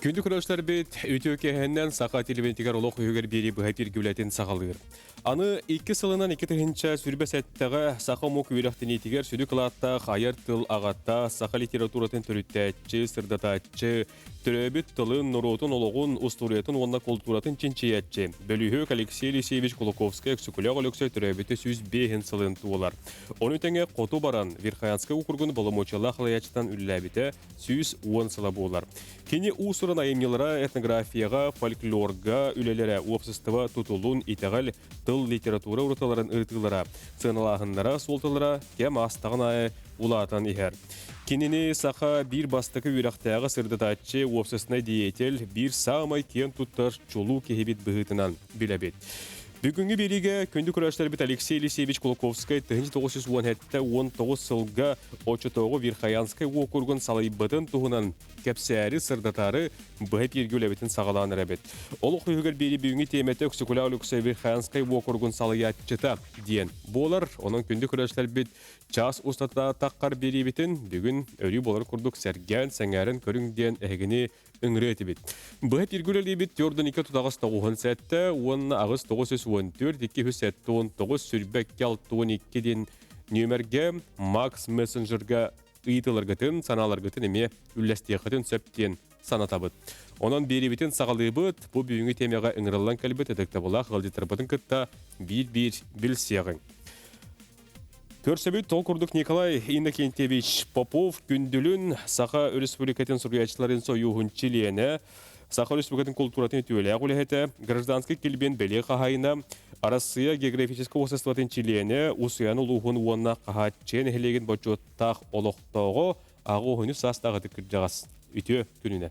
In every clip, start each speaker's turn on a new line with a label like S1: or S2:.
S1: Күндү көрөөччүлэрбит, үтүө киэһэннэн Саха телевидениетигэр олох үһүгэр биэрии быһа эфиргэ үлэтин саҕалыыр. Аны икки сылынан 2027-ҕэ саха омук үөрэхтэниитигэр сүдү кылааттаах айар тыл аҕата, саха литературатын төрүттээччи, сырдатааччы, төрөөбүт тылын, норуотун олоҕун, устуоруйатын уонна култууратын чинчийээччи, бөлүһүөк Алексей Елисеевич Кулаковскай Өксөкүлээх Өлөксөй төрөөбүтэ 105 сылын туолар. Ону тэҥэ хоту баран Верхоянскай округун боломуочуйалаах салайааччытынан үлэлээбитэ 110 сыла буолар. Кини уус-уран айымньылара этнографияҕа, фольклорга үлэлэрэ, уопсастыба тутулун, итэҕэл, тыл, литература уратыларын ырытыылара, сыаналааһыннара, суолталара кэм аастаҕын аайы улаатан иһэр. Кинини саха биир бастакы үөрэхтээҕи сырдатааччы, уопсастыбаннай деятель, биир саамай киэн туттар чулуу киһибит быһыытынан билэбит. Бүгүҥҥү биэриигэ күндү көрөөччүлэрбит Алексей Елисеевич Кулаковскай 1917-19 сылга оччотооҕу Верхоянскай уокуругун салайбытын туһунан кэпсээри, сырдатаары быһа эпииргэ үлэбитин саҕалаан эрэбит. Олох үһүгэр биэрии бүгүҥҥү тиэмэтэ Өксөкүлээх Өлөксөй Верхоянскай уокуругун салайааччыта диэн буолар. Онон күндү көрөөччүлэрбит чаас устата таххар биэриибитин бүгүн өрүү буолар курдук сэргээн, сэҥээрэн көрүҥ диэн эһигини ыҥырыа этибит. Быһа эфиргэ үлэлиибит 4 2 9 7 уонна 8 914 279 22 62 диэн нүөмэргэ Макс мессенджерга ыйытыыларгытын, санааларгытын эмиэ үллэстиэххитин сөп диэн санатабыт. Онон биэриибитин саҕалыыбыт. Бу бүгүҥҥү тиэмэҕэ ыҥырыллан кэлбит ытыктабылаах ыалдьыттарбытын кытта биир-биир билсиэҕиҥ. Көрсөбүт ол курдук Николай Иннокентьевич Попов Күндүлүн Саха Өрөспүүбүлүкэтин суруйааччыларын сойууһун чилиэнэ, Саха Өрөспүүбүлүкэтин култууратын үтүөлээх үлэһитэ, гражданскай килбиэн бэлиэ хаһаайына, Арассыыйа географическай уопсастыбатын чилиэнэ, Усуйаан улууһун уонна Хаһааччыйа нэһилиэгин бочуоттаах олохтооҕо, аҕа уһунүс саастаах ытык кырдьаҕас үтүө күнүнэ.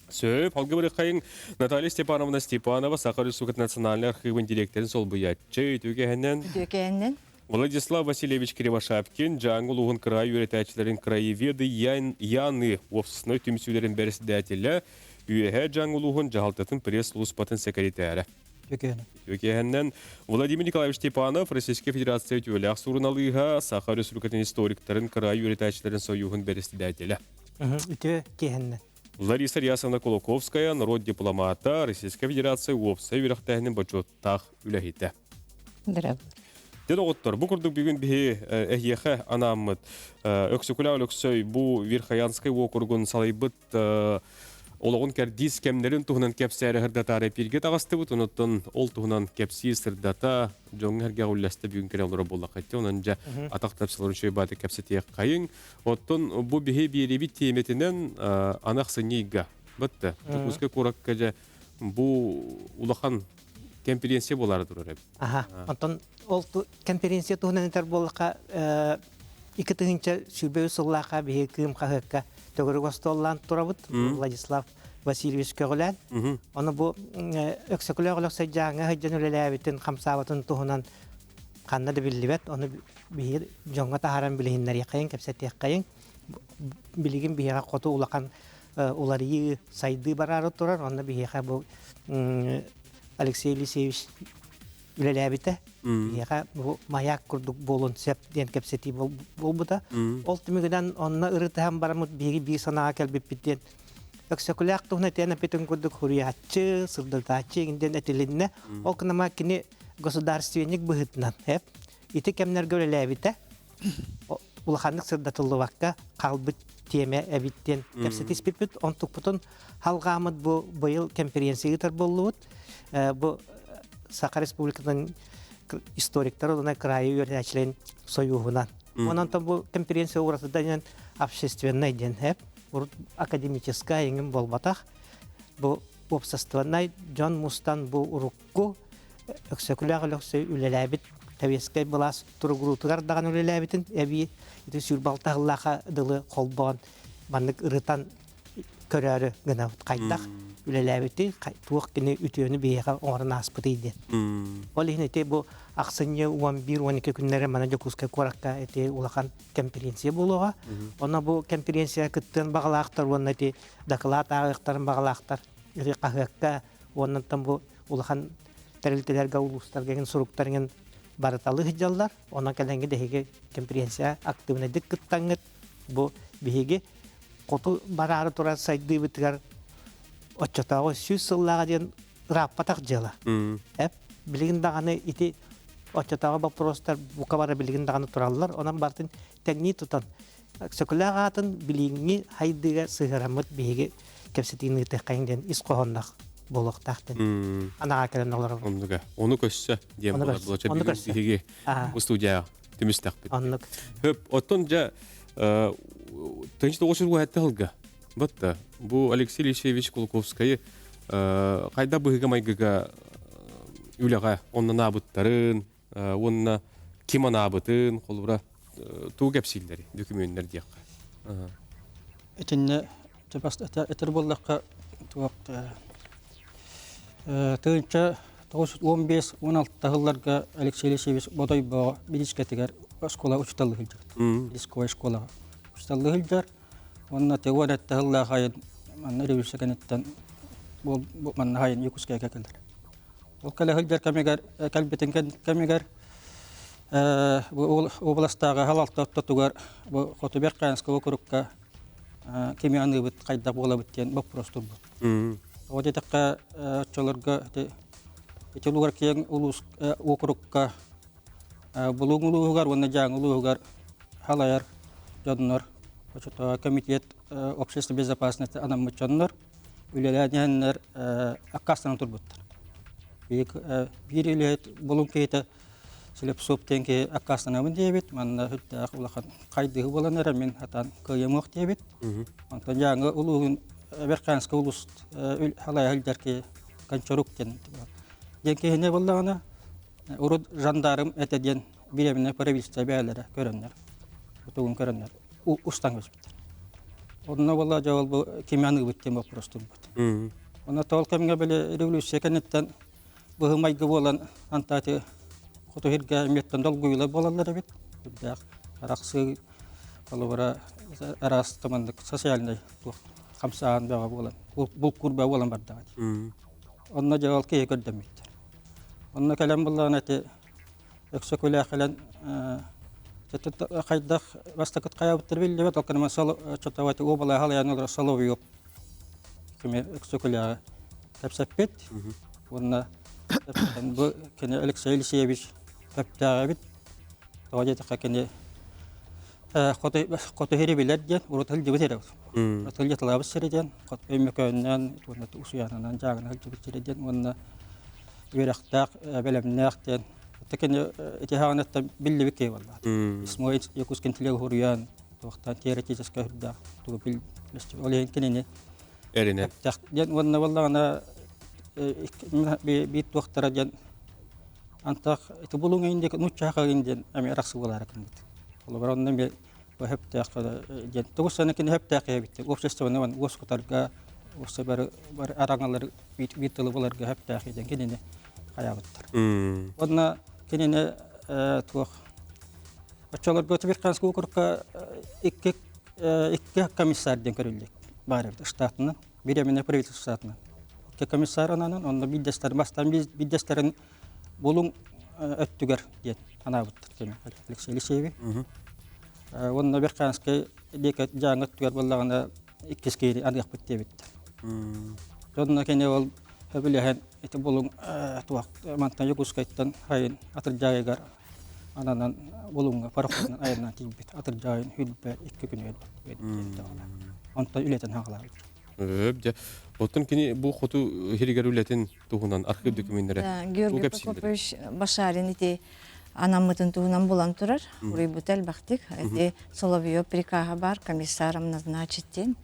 S1: Сөп, алгы барыххайыҥ Наталья Степановна Степанова, Саха Республикатын национальнай архыыбын директорын солбуйааччы, үтүөкэһинэн.
S2: Үтүөкэһинэн.
S1: Владислав Васильевич Кривошапкин, Дьааҥы улууһун кыраайы үөрэтээччилэрин краеведы Яны уопсастыбаннай түмсүүлэрин бэрэссэдээтэлэ, Үөһээ Дьааҥы улууһун дьаһалтатын пресс-сулууспатын сэкиритээрэ. Үтүөкэһинэн Владимир Николаевич Степанов, Российскай Федерация үтүөлээх суруналыыһа, Саха Республикатын историктарын кыраайы үөрэтээччилэрин сойууһун бэрэссэдээтэлэ.
S3: Үтүө киэһэннэ.
S1: Лариса Рясовна Кулаковская, норуот дипломата, Российскай Федерация уопсай үөрэхтээһинин бочуоттаах үлэһитэ. Дьэ доҕоттор, бу курдук бүгүн биһи эһиэхэ анааммыт Өксөкүлээх Өлөксөй бу Верхоянскай уокуругун салайбыт олоҕун кэрдиис кэмнэрин туһунан кэпсээри сырдатаары эпииргэ таҕыстыбыт. Онуттан ол туһунан кэпсии сырдата дьоҥҥо эргэ үллэстэ бүгүн кэлэ олорор буоллахха онон дьэ атах тапсаларын үчүгэй бааты кэпсэтиэх хайыҥ. Оттон бу биһи биэриибит тиэмэтинэн анах сынньыйга бытта Дьокуускай куоракка дьэ бу улахан конференция буолаары турар эбит.
S3: Аха. Онтон ол конференция туһунан этэр буоллахха 2023 сыллаахха биһиги Кыым хаһыакка төгүрүк остуоллаан турабыт Владислав Васильевич көҕүлээн. Ону бу Өксөкүлээх Өлөксөй Дьааҥы сылдьан үлэлээбитин, хамсаабытын туһунан ханна да биллибэт. Ону биһиги дьоҥҥо таһааран билиһиннэриэххэйиҥ, кэпсэтиэххэйиҥ. Билигин биһиэхэ хоту улахан уларыйыы, сайдыы бараары турар. Онно биһиэхэ бу Алексей Елисеевич үлэлээбитэ. Биһиэхэ бу маяк курдук буолуон сөп диэн кэпсэтии буолбута. Ол түмүгүнэн онно ырытыһан бараммыт биһиги биир санааҕа кэлбиппит диэн Өксөкүлээх туһунан этэн эппитин курдук хуруйааччы, сырдатааччы диэн этилиннэ. Ол гынан кини государственник быһыытынан ити кэмнэргэ үлэлээбитэ. Улаханнык сырдатыллыбакка хаалбыт тиэмэ эбит диэн кэпсэтиспиппит. Онтукпутун халҕааммыт бу быйыл конференция ыытар буоллубут. Бу Саха Республикатын историктар уонна кыраайы үөрэнээччилэрин сойууһунан. Онон бу конференция уратыта диэн общественнай диэн урут академическай эҥин буолбатах. Бу уопсастыбаннай дьон мустан бу урукку Өксөкүлээх Өлөксөй үлэлээбит Сэбиэскэй былаас туругуруутугар даҕаны үлэлээбитин эбии ити сүүрбалта сыллааха дылы холбоон маннык ырытан көрөөрү гынабыт хайдах үлэлээбитий туох кини үтүөнү биһиэхэ оҥорон ааспытый диэн. Ол иһин ити бу ахсынньы 11-12 күннэрэ мана Дьокуускай куоракка ити улахан конференция буолуоҕа. Онно бу конференция кыттыан баҕалаахтар уонна ити дакылаат ааҕыахтарын баҕалаахтар ити хаһыакка уоннаттан бу улахан тэрилтэлэргэ улуустарга иҥин суруктар иҥин барыталыы сылдьаллар. Онон кэлэҥҥит эһиги конференция активнайдык кыттаҥҥыт бу биһиги хоту бараары турар сайдыыбытыгар Оччотооҕу 100 сыллааҕа диэн ырааппатах дьыала. Эп билигин даҕаны ити оччотооҕу боппуруостар бука бары билигин даҕаны тураллар. Онон барытын тэҥнии тутан Өксөкүлээх аатын билиҥҥи хайдыыга сыһыараммыт биһиги кэпсэтиини ыытыаххайын диэн ис хоһоонноох буолуохтаах диэн анаҕа кэлэн олоробут.
S1: Оннуга. Ону көссө диэн
S3: Ону
S1: буолар
S3: көрсө.
S1: буолача
S3: Ону
S1: бүгүн
S3: көрсө.
S1: биһиги
S3: Аа,
S1: бу студияҕа түмүстэхпит.
S3: Оннук.
S1: Хөп, оттон дьэ тынч тоҕус сылга батта бу Алексей Алексеевич Кулаковскайы хайда быһыга майгыга үлэҕэ оннан аабыттарын уонна ким анаабытын холобура туу кэпсииллэри дөкүмүөннэр диэххэ.
S2: Итиннэ этэр буоллахха туох 1915-16 сылларга Алексей Алексеевич Бодойбоҕо Билискэтигэр оскуола учууталлыы сылдьыбыт. Билисковай школаҕа учууталлыы сылдьар. Уонна теория этте сыллаах айын манна революция кэнниттэн манна айын Якутскайга кэлэр. Ол кэлэ сылдьар кэмигэр кэлбитин кэмигэр областааҕы халалта ортотугар бу Хоту Верхоянскай округка кими аныыбыт, хайдах буолабыт диэн боппуруос турбут. Ол диэтэххэ оччолорго ити улуугар киэҥ улуус округка Булуҥ улууһугар уонна Дьааҥы улууһугар халайар дьоннор, оччотооҕу комитет общественной безопасности анаммыт дьоннор үлэлээн иһэннэр аккаастанан турбуттар. Биир үлэһит Булуҥ киһитэ Слепцов диэн киһи аккаастанабын диэбит, манна сүрдээх улахан хайдыһыы буолан эрэ мин хатан кыайымыах диэбит. Онтон Дьааҥы улууһун Верхоянскай улуус халайа сылдьар киһи Гончарук диэн диэн киһини буллаҕына урут жандарм этэ диэн бириэмэннэй правительство бэйэлэрэ көрөннөр, тугун көрөннөр устан көспүттэр. Онно буолла дьэ ол бу кими аныыбыт диэн боппуруос турбут. Онно тоол кэмҥэ били революция кэнниттэн быһыы-майгы буолан антаати хоту сиргэ эмиэттэн долгуйуулар буолаллар эбит. Үрдээх арахсыы холобура араас маннык социальнай туох хамсааһын бөҕө буолан булкуур бөҕө буолан бардаҕа дии. Онно дьэ ол киһи көрдөммүттэр. Онно кэлэн буллаҕына ити Өксөкүлээх кэлэн хайдах бастакыт хайаабыттар биллибэт, ол кэннэ чотовать уобалаһа халайан олорор Соловьев кими Өксөкүлээҕи кэпсэппит уонна бу кини Алексей Елисеевич сөптөөх эбит. Тоҕо диэтэххэ кини хоту сири билэр диэн урут сылдьыбыт сирэ. Урут сылдьыталаабыт сирэ диэн Өймөкөөннөн уонна Усуйаанынан Дьааҥынан сылдьыбыт сирэ диэн уонна үөрэхтээх, бэлэмнээх диэн. Кини ити хаҕыныттан биллибит киһи буолла. Исмой Якутскин телег хуруйан туохтан теоретическай үрдээх тугу бил ол иһин кинини
S1: эринэн
S2: диэн уонна буоллаҕына биир туохтара диэн антах ити булуҥ индик нуучча хагын диэн эми арахсы буолаары кыммыт. Олобор онно эми хөптөөх диэн тугу сана кини хөптөөх эбит обществоны уоскутарга уоса бары бары араҥалары биир тылы буларга хөптөөх диэн кинини хайаабыттар. Онно кинини туох оччолорго Тибирханскай округка икки икки комиссар диэн көрүллүк баар эбит штатынан бириэмэнэ правительство штатынан икки комиссар ананан онно биирдэстэрин бастаан биирдэстэрин Булуҥ өттүгэр диэн анаабыттар кини Алексей Елисееви. Уонна Верхоянскай диэки Дьааҥы өттүгэр буоллаҕына иккис киһини аныахпыт диэбиттэр. Онно кини ол сөбүлэһэн ити Булуҥ туох мантан Якутскайтан сайын Атырдьаайыгар ананан Булуҥҥа пароходунан айаннаан тиийбит. Атырдьаайын 22 күн өлбүт. Онтон үлэтин хаҕалаабыт.
S1: Өп дьэ. Оттон кини бу хоту сиригэр үлэтин туһунан архыып документара
S4: Георгий Прокопович Башарин ити анаммытын туһунан булан турар. Уруйбута элбэхтик. Ити Соловьев приказа бар комиссаром назначить диэн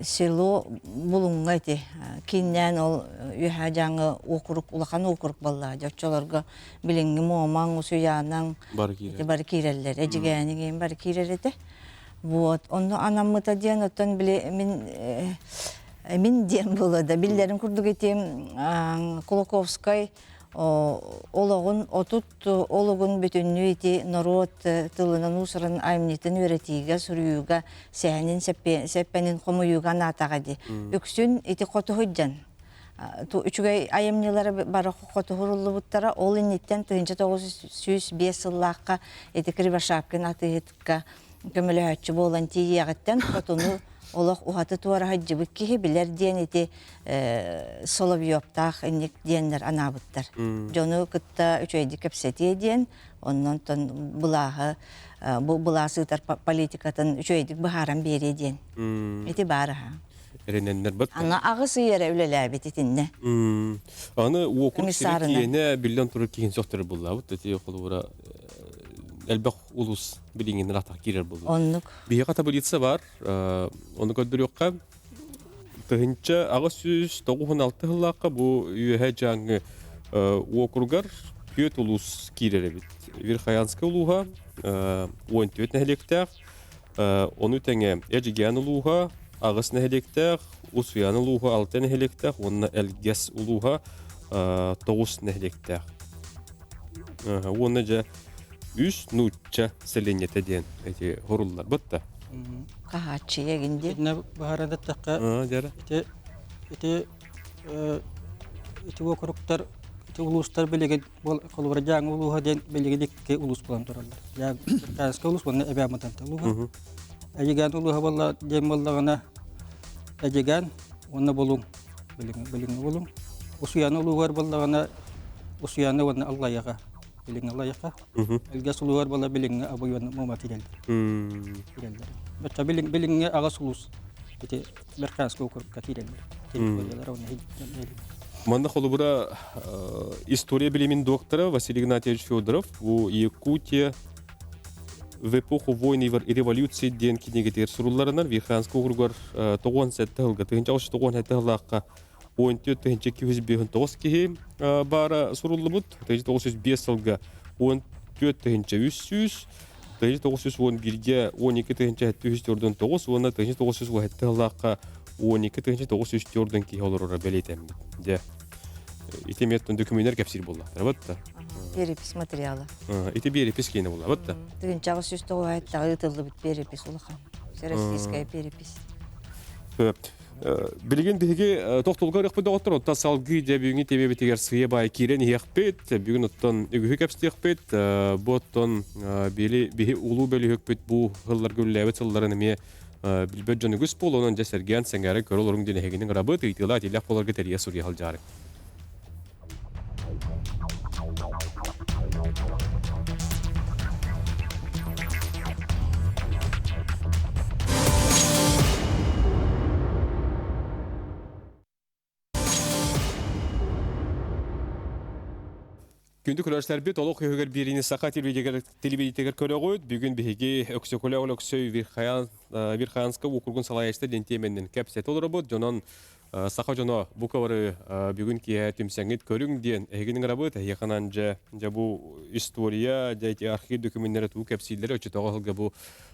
S4: село Булуҥҥа ити кииннээн ол Үөһээ Дьааҥы округ улахан округ буолла. Оччолорго билиҥҥи Муомаҥ, Усуйаанаҥ ити бары киирэллэр. Эдьигээниҥ бары киирэр этэ. Вот, онно анаммыта диэн оттон били мин мин диэн буолуо да биллэрин курдук ити Кулаковскай олоҕун 30 олугун бүтүннүү ити норуот тылынан уусуран айымньытын үөрэтиигэ, суруйууга, сэһэнин сэппэнин хомуйууга анаатаҕа дии. Үксүн ити хотуһуйдьан үчүгэй айымньылары бары хотуһуруллубуттара. Ол инниттэн 1905 сыллаахха ити Кривошапкин атыыһытка көмөлөһөөччү буолан тиийиэҕиттэн хотуну Олох уһаты туора сылдьыбыт киһи билэр диэн ити Соловьевтаах инник диэннэр анаабыттар. Дьону кытта үчүгэйдик кэпсэтиэ диэн, оннон былааһы бу былаас ыытар политикатын үчүгэйдик быһааран биэриэ диэн. Ити баар аха.
S1: Эрэнэннэр бат.
S4: Аны аҕыс ый эрэ үлэлээбит итиннэ.
S1: Аны уокурук сири киэнэ биллэн турар киһин сөхтөрөр буллаабыт. Ити холобура элбэх улус билиҥҥин ыраахтах киирэр буолла.
S4: Оннук.
S1: Биһиэхэ таблица бар. Ону көрдөрүөххэ 1896 сыллаахха бу Үөһээ Дьааҥы уокуругар түөрт улуус киирэр эбит. Верхоянскай улууһа 14 нэһилиэктээх, ону тэҥэ Эдьигээн улууһа аҕыс нэһилиэктээх, Усуйаан улууһа алта нэһилиэктээх уонна Элгэс улууһа тоҕус нэһилиэктээх. Уонна дьэ үс нуучча сэлиэнньэтэ диэн эти хорулларбыт да.
S4: Хаһааччыйа гин диэн.
S2: Итиннэ баһаран эттэххэ, ити ити ити уокуруктар ити улуустар билигин холобура Дьааҥы улууһа диэн билигин икки улуус буолан тураллар. Дьааҥы улуус уонна Эбээн Бытанта улууһа. Эдьигээн улууһа буолла диэн буоллаҕына Эдьигээн уонна Булуҥ билиҥҥи билиҥҥи Булуҥ. Усуйаана улууһугар буоллаҕына Усуйаана уонна Аллайыаха билиҥҥи Аллайыаха. Элгэс улууһугар буолла билиҥҥи Абый уонна Муома киирэллэр. Киирэллэр. Бачча билиҥ билиҥҥи аҕыс улуус ити Верхоянскай округка киирэллэр. Территориялара уонна
S1: Манна холобура история билимин доктора Василий Игнатьевич Федоров бу Якутия в эпоху войны и революции диэн кинигэтигэр сурулларынан Верхоянскай округар 97 сылга 1997 сыллаахха 14 259 киһи баара суруллубут. 1905 сылга 14 300, 1911-ге 12 749 уонна 1917 сыллаахха 12 904 киһи олороро бэлиэтэммит. Дьэ, ити эмиэ дөкүмүннэр кэпсиир буоллахтара бытта.
S4: Перепись материала.
S1: Ити перепись киэнэ буолла бытта.
S4: Тыгынчаҕа сүүс тоҕуһайттаҕа ыытыллыбыт перепись улахан. Всероссийская перепись.
S1: Билигин биһиги тохтолго ырыахпыт доҕоттор, оттон салгыы дьэ бүгүҥҥү тиэмэбитигэр сыыйа баай киирэн иһиэхпит. Бүгүн оттон үгүһү кэпсиэхпит. Бу оттон били биһи улуу бөлүһүкпүт бу сылларга үлэлээбит сылларын эмиэ билбэт дьон үгүс буолуо. Онон дьэ сэргээн сэҥээрэн көрө олоруҥ диэн эһигини ыҥырабыт. Ыйытыылаах этиилээх буоларга тэрийэ суруйа сылдьаарыҥ. Күндү көрөөччүлэрбит, олох үһүгэр биэриини саха телевидениетигэр көрөҕүт. Бүгүн биһиги Өксөкүлээх Өлөксөй Верхоянскай уокуругун салайааччыта диэн тиэмэнэн кэпсэтэ олоробут. Дьонон Саха дьоно бука бары бүгүн киэһэ түмсэҥҥит көрүҥ диэн эһигини ыҥырабыт. Эһиэхэ дьэ, дьэ бу история, дьэ ити архив документнары тугу кэпсииллэрэ оччотооҕу сылга бу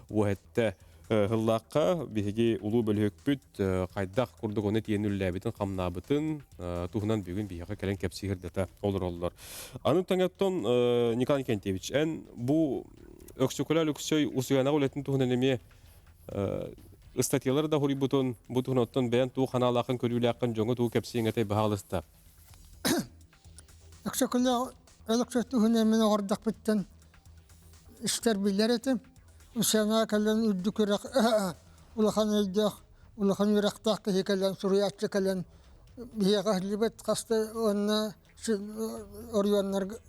S1: уоһэттэ сыллаахха биһиги улуу бөлүһүкпүт хайдах курдук ону тиийэн үлэлээбитин, хамнаабытын туһунан бүгүн биһиэхэ кэлэн кэпсии сырдата олороллор. Аны таҥаттан Николай Никентьевич, эн бу Өксөкүлэ Өлөксөй Усуйанаҕа үлэтин туһунан эмиэ ыстатыйалары да хоруйбутун, бу туһунан оттон бэйэн туох ханаалааххын, көрүүлээххин дьоҥҥо тугу кэпсиэҥ этэй баһаалыста.
S5: Өксөкүлээх Өлөксөй туһунан мин оҕордохпуттан истэр билэр этим. Сана кэлэн үрдүк үрэх улахан өйдөөх, улахан үөрэхтээх киһи кэлэн, суруйааччы кэлэн биһиэхэ иһиллибит хаста уонна оройуоннарга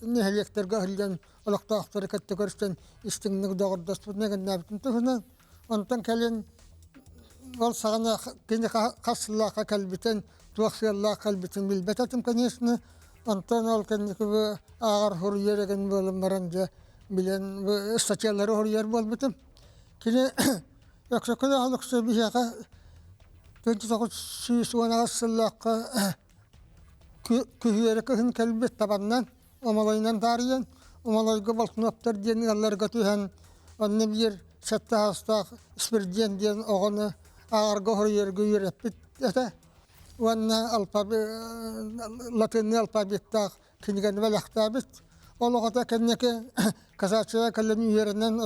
S5: нэһилиэктэргэ иһиллэн олохтоохтору кытта көрсөн истиҥник доҕордоспутун эгиннээбитин туһунан. Онтон кэлин ол саҕана кини хас сыллаахха кэлбитин, туох сыаллаах кэлбитин билбэт этим, конечно. Онтон ол кэнники бу ааҕар суруйар эгин буолан баран дьэ билэн бу статьялары суруйар буолбутум. Кини Өксөкүлээх Өлөксөй биһиэхэ 1918 сыллаахха күһүөрү кыһын кэлбит табаннан Омолойунан таарыйан, Омолойго Болтунуоптар диэн ыалларга түһэн, онно биир сэттэ саастаах Испирдиэн диэн оҕону ааҕарга хоруйарга үөрэппит этэ. Уонна латынныы алфавиттаах кинигэни бэлэхтээбит. Ол оҕото кэнники казачья кэлэн үөрэнэн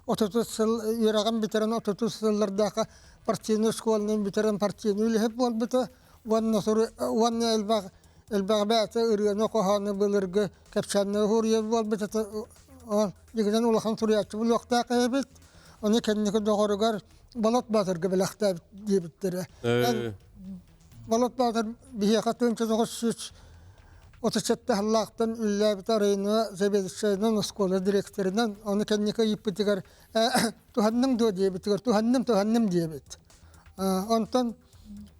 S5: 30 сыл үөрэҕин бүтэрэн 30 сыллардаахха партийнай школаны бүтэрэн партийнай үлэһит буолбута. Уонна уонна элбэх элбэх бэйэтэ ырыаны хоһоону былыргы кэпсээннэри суруйар буолбут этэ. Дьигинэн улахан суруйааччы буолуохтаах эбит. Ону кэнники доҕоругар Болот Боотурга бэлэхтээбит диэбиттэрэ. Болот Боотур биһиэхэ 1937 сыллаахтан үлэлээбит арыйына заведующайынан, оскуола директорынан, ону кэнники ыйыппытыгар туһанным дуо диэбитигэр туһанным, туһанным диэбит. Онтон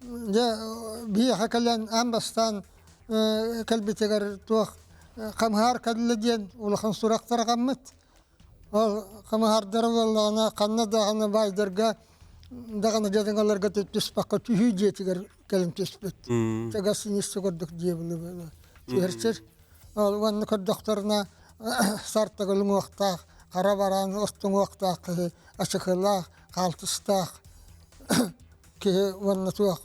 S5: дьэ биһиэхэ кэлэн аан бастаан кэлбитигэр туох хамыһаар кэллэ диэн улахан сурах тарҕаммыт. Ол хамыһаардара буоллаҕына ханна даҕаны баайдарга даҕаны дьадаҥаларга түспэккэ түһүү дьиэтигэр кэлэн түспүт. Гостиница курдук дьиэ было түһэрсэр. Ол уонна көрдөхтөрүнэ сартыгыл уҥуохтаах, хара бараан устуҥуохтаах киһи ачыкылаах, хаалтыстаах киһи уонна туох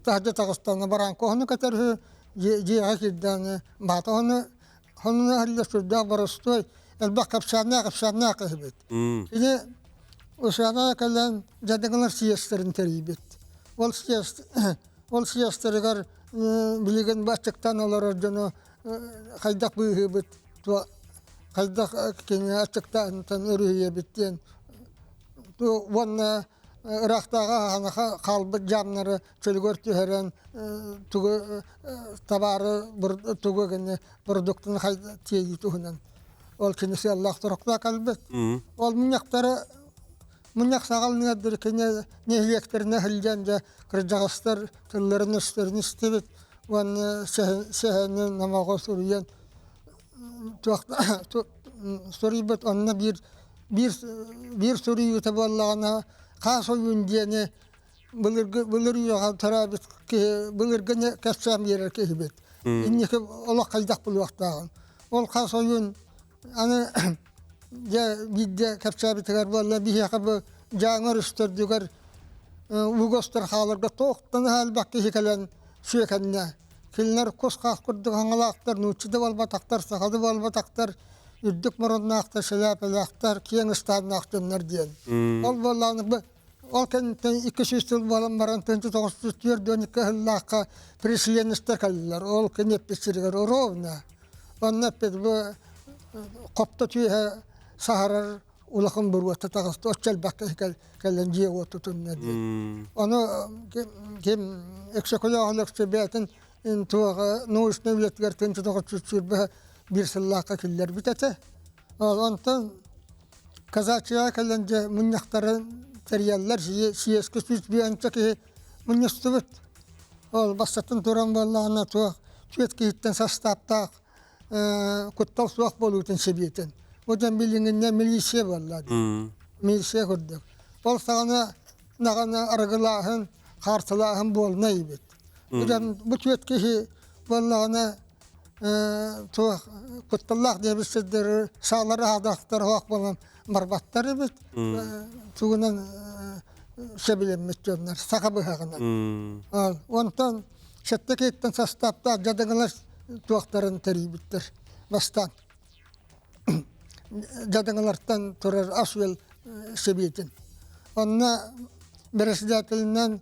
S5: таһырдьа таҕыстаҕына бараан куһаны кэтэр үһү, дьиэҕэ киирдэҕинэ баата ону Онно иһиллэ сүрдээх боростуой, элбэх кэпсээннээх кэпсээннээх киһибит. Кини Усуйанаҕа кэлэн дьадыҥылар съезтэрин тэрийбит. Ол съезд ол съезтэригэр билигин бу аччыктаан олорор дьону хайдах быыһыыбыт, хайдах кини аччыктаантан өрүһүйэбит диэн уонна ыраахтааҕы аһанаха хаалбыт дьаамнары чөлүгэр түһэрэн тугу табаары тугу гыны продуктаны тиэйии туһунан ол кини сыаллаах туруктаах кэлбит. Ол мунньахтары мунньах саҕаланыар кини нэһилиэктэринэ сылдьан дьэ кырдьаҕастар тылларын өстөрүн истибит уонна сэһэни номоҕо суруйан туох суруйбут онно биир биир биир суруйуута буоллаҕына хаас ойуун диэни былыргы былыр үйэҕэ төрөөбүт киһи былыргыны кэпсээн биэрэр киһибит инники олох хайдах булуохтааҕын ол хаас ойуун аны дьэ биирдэ кэпсээбитигэр буолла биһиэхэ бу дьааҥы өрүстэрдигэр угостор хааларга туохтан элбэх киһи кэлэн сүөкэннэ Кинилэр кус-хаас курдук хаҥалаахтар, нуучча да буолбатахтар, саха да буолбатахтар, үрдүк муруннаахтар, шляпалаахтар, киэҥ ыстааннаах дьоннор диэн. Ол буоллаҕына бу ол кэнниттэн 200 сыл буолан баран 1942 сыллаахха переселенецтэр кэллилэр. Ол кини эппит сиригэр ровно. Онно эппит бу хопто түөһэ саһарар улахан буруота таҕыста оччо элбэх киһи кэлэн дьиэ уот тутунна диэн. Ону ким Өксөкөлөөх Өлөксөй бэйэтин туоҕа научнай үлэтигэр 1921 сыллаахха киллэрбит этэ. Онтон казачья кэлэн дьэ мунньахтарын тэрийэллэр съезкэ 101 киһи мунньустубут. Ол бастатан туран буоллаҕына туох түөрт киһиттэн састааптаах куттал суох буолуутун сэбиэтин. Бу дьон билиҥҥиннэ милиция буолла дии. Милиция курдук. Ол саҕана наҕана арыгылааһын, хаартылааһын буолна эбит. Бу дьон бу түөрт киһи буоллаҕына туох кутталлаах диэбит сирдэри саалары аадахтар оһох буолан барбаттар эбит. Тугунан сэбилэммит дьоннор саха быһаҕынан. Онтон сэттэ киһиттэн састааптаах дьадаҥылар туохтарын тэрийбиттэр бастаан дьадаҥылартан турар ас-үөл сэбиэтин. Онно председателинэн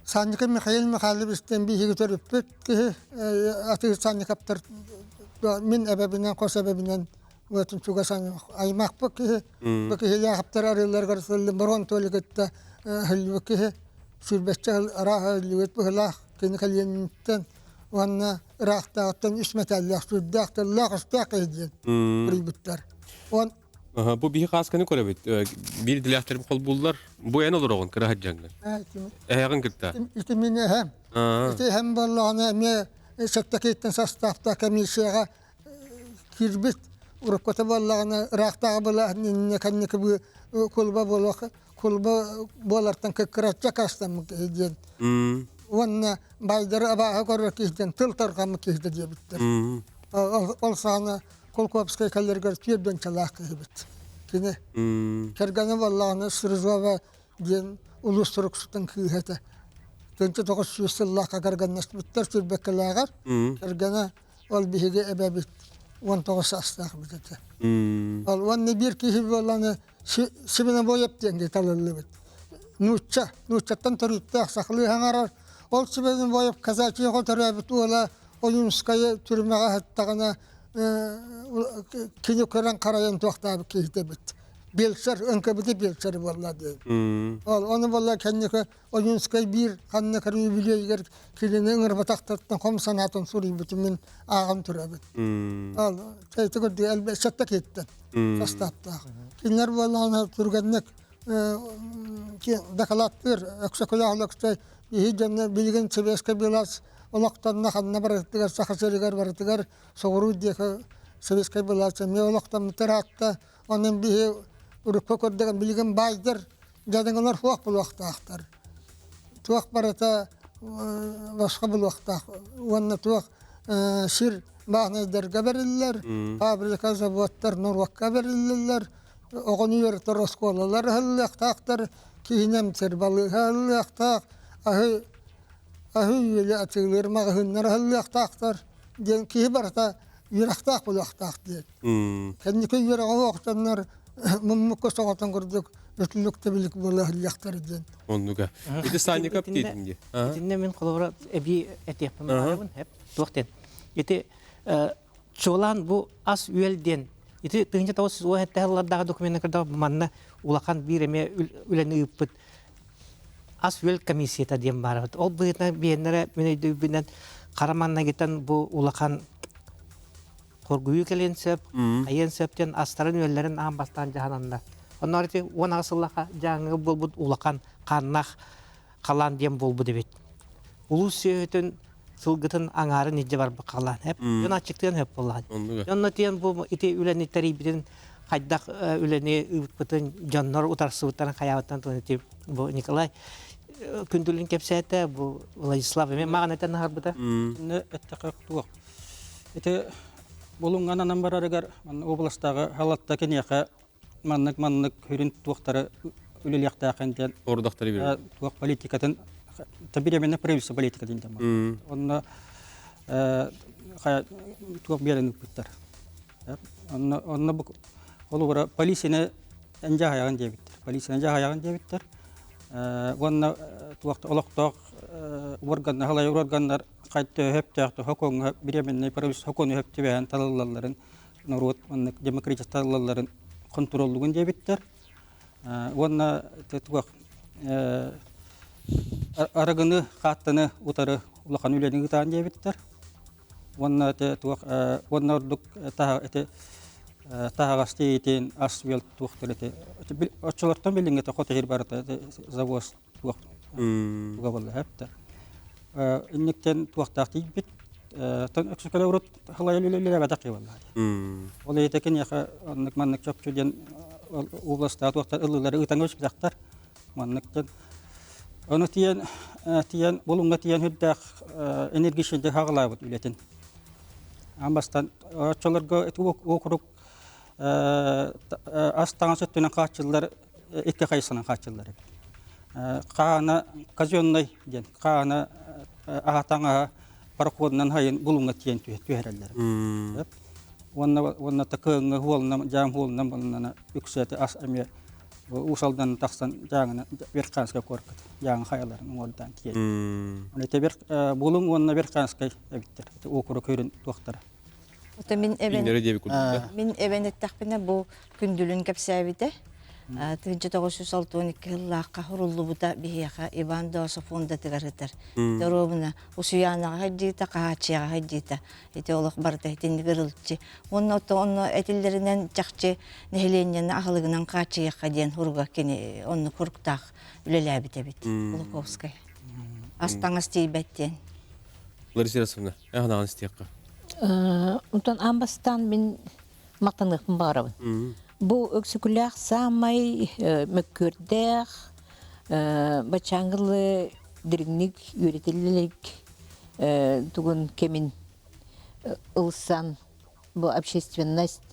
S5: Санников Михаил Михайловичтан биһиги төрүппүт киһи атыыр Санниковтар мин эбэбинэн хос эбэбинэн уотун чугас аймахпыт киһи бу киһилээхтэр арыыларыгар сыллын Борон Толикытта һыллыбыт киһи сүүрбэччэ сыл арааһа өллүбүт быһылаах кини кэлиэниттэн уонна ыраахтааҕыттан үс мэтээллээх сүрдээх тыллаах-өстөөх киһи диэн суруйбуттар. Он
S1: Бу биһи хаасканы көрөбүт. Биир идэлээхтэрим холбууллар. Бу эн олороҕун кыра сылдьаҥҥын. Эһэҕин кытта.
S5: Ити мин эһэм. Ити эһэм буоллаҕына эмиэ сэттэ састааптаах комиссияҕа киирбит. Уруккута буоллаҕына ыраахтааҕы былааһын иннинэ кэнники кулуба буолуох кулуба буолартан кыккыраччы акаастаммыт киһи диэн уонна баайдары абааһы көрөр киһи диэн тыл тарҕаммыт киһитэ диэбиттэр. Ол саҕана Кулаковскай кэлэригэр түөрт киһибит. Кини кэргэнэ буоллаҕына Стрижова диэн улуус суруксутун кыыһа этэ. 1900 сыллаахха кэргэннэспиттэр сүүрбэккэлээҕэр кэргэнэ ол биһиги эбэбит 19 саастаах эбит этэ. Ол уонна биир киһи буоллаҕына Сибинобоев диэн талыллыбыт. Нуучча, нууччаттан төрүттээх сахалыы хаҥарар. Ол Сибинобоев казачьего төрөөбүт уола Ойуунскайы түрмэҕэ сыттаҕына кини көрөн харайан туохтаабыт киһитэ эбит. Биэлсэр, НКВД биэлсэрэ буолла диэн. Ол ону буолла кэнники Ойуунскай биир ханна үбүлүөйүгэр кинини ыҥырбатахтарыттан хом санаатын суруйбутун мин ааҕан турабын. Ол ити курдук элбэх сэттэ киһиттэн састааптаах. Кинилэр буоллаҕына түргэнник дакылааттыыр Өксөкүлээх Өлөксөй биһи дьонно билигин Советскай былаас олохтонно ханна барытыгар Саха сиригэр барытыгар соҕуруу диэки Советскай былаас эмиэ олохтоммуттар аатта онон биһи урукку курдук билигин баайдар дьадаҥылар суох булуохтаахтар туох барыта босхо булуохтаах уонна туох сир бааһынайдарга бэриллэр фабрика заводтар норуокка бэриллэллэр оҕону үөрэтэр оскуолалар ыһыллыахтаахтар киһини эмтиир балыыһа ыһыллыахтаах аһы аһы үөлү атыылыыр маҕаһыыннар ыһыллыахтаахтар диэн киһи барыта үөрэхтээх буолуохтаах диэн. Кэнники үөрэҕэ суох дьоннор муммукка соҕотон курдук үтүлүк тэбилик буола иһиллэхтэр диэн.
S1: Оннуга. Ити Санников диэтиҥ дии.
S3: Итиннэ мин холобура эбии этиэхпин баҕарабын. Туох диэн. Ити чуолаан бу ас-үөл диэн ити 1917 сыллардағы документна кырдаа манна улахан биир эмиэ үлэни ыыппыт ас-үөл комиссията диэн баар. Ол быһыытынан биэннэрэ мин өйдүүбүнэн хара маннагитан бу улахан хоргуйуу кэлиэн сөп, хайыан сөп диэн астарын-үөллэрин аан бастаан дьаһананнар. Онноор ити 18 сыллаха дьааҥыга буолбут улахан хааннаах халаан диэн буолбут эбит. Улуус сүөһүтүн сылгытын аҥаарын илдьэ барбыт халаан. Эп дьон аччыктыан сөп буоллаҕа. Онно тиэн бу ити үлэни тэрийбитин хайдах үлэни ыыппытын дьоннор утарсыбыттарын хайаабыттан туһун ити бу Николай күндүлүн кэпсээтэ бу Владислав эмиэ маҕан этэн аһарбыта.
S2: Эттэхэ туох Ити Булуҥҥа ананан барарыгар манна областааҕы халатта киниэхэ маннык маннык хүрүн туохтары үлэлиэхтээххин диэн
S1: Ордохтары биэрэр.
S2: Туох политикатын бириэмэннэ правительство политикатын диэн. Онно туох биэрэн ыыппыттар. Онно онно бу холобура полицияны эн дьаһайаҕын диэбиттэр. Полицияны дьаһайаҕын диэбиттэр. Уонна туох олохтоох органнар, халайар органнар сөптөөх сокуоҥҥа бириэмэннэй правительство сокуону сөп түбэһэн талыллалларын норуот маннык демократическай талыллалларын хонтуруоллугун диэбиттэр уонна туох арыгыны хааттаны утары улахан үлэни ыытаан диэбиттэр уонна туох уонна ордук ити таһаҕас тиэйиитин ас-үөл туохтар ити оччолортон билиҥҥитэ хото иһир барыта завоз туох туга буолла эптэ инниктен туохтаах тиийбит тон өксөкөлө урут халайыл үлэлээбэтэх киһи буолла ол иһитэ киниэхэ оннук маннык чопчу диэн областаах туохтар ыллылары ыытаҥа өспүтэхтэр маннык диэн ону тиийэн тиийэн булуҥҥа тиийэн үрдээх энергичнэйдик хаҕалаабыт үлэтин аан бастаан оччолорго округ ас таҥас өттүнэн хааччыллар икки хайысханан хааччыллар эбит. Хаана казеннай диэн хаана аһа таҥаһа пароходунан хайын булуҥҥа тиийэн түһэрэллэр. Уонна уонна такыҥҥа хуолунан дьаам хуолунан булунана үксэти ас эмиэ Уус Алдан тахсан дьааҥына Верханскай куоракка дьааҥы хайаларын уҥуордаан тиийэн. Аны ити Булуҥ уонна Верханскай эбиттэр. Ити округ көрүн туохтара.
S4: Ото мин эбэн мин эбэн эттэхпинэ бу күндүлүн кэпсээбитэ. 1962 сыллаахха хуруллубута биһиэхэ Иван Доосов фондатыгар ытар. Доруобуна Усуйаанаҕа хайдыыта, Хаһааччыйаҕа хайдыыта. Ити олох барыта итинник ырылыччы. Уонна ото онно этиллэринэн чахчы нэһилиэнньэни аһылыгынан хааччыйыахха диэн хуруга кини оннук хуруктаах үлэлээбит эбит Кулаковскай. Ас таҥас тиийбэт диэн.
S1: Лариса Расовна, анаан истиэххэ.
S6: Онтон аан бастаан мин махтаныахпын баҕарабын. Бу Өксөкүлээх саамай мөккүөрдээх, баччааҥҥылы дириҥник үөрэтиллэ илик тугун кэмин ылсан бу общественность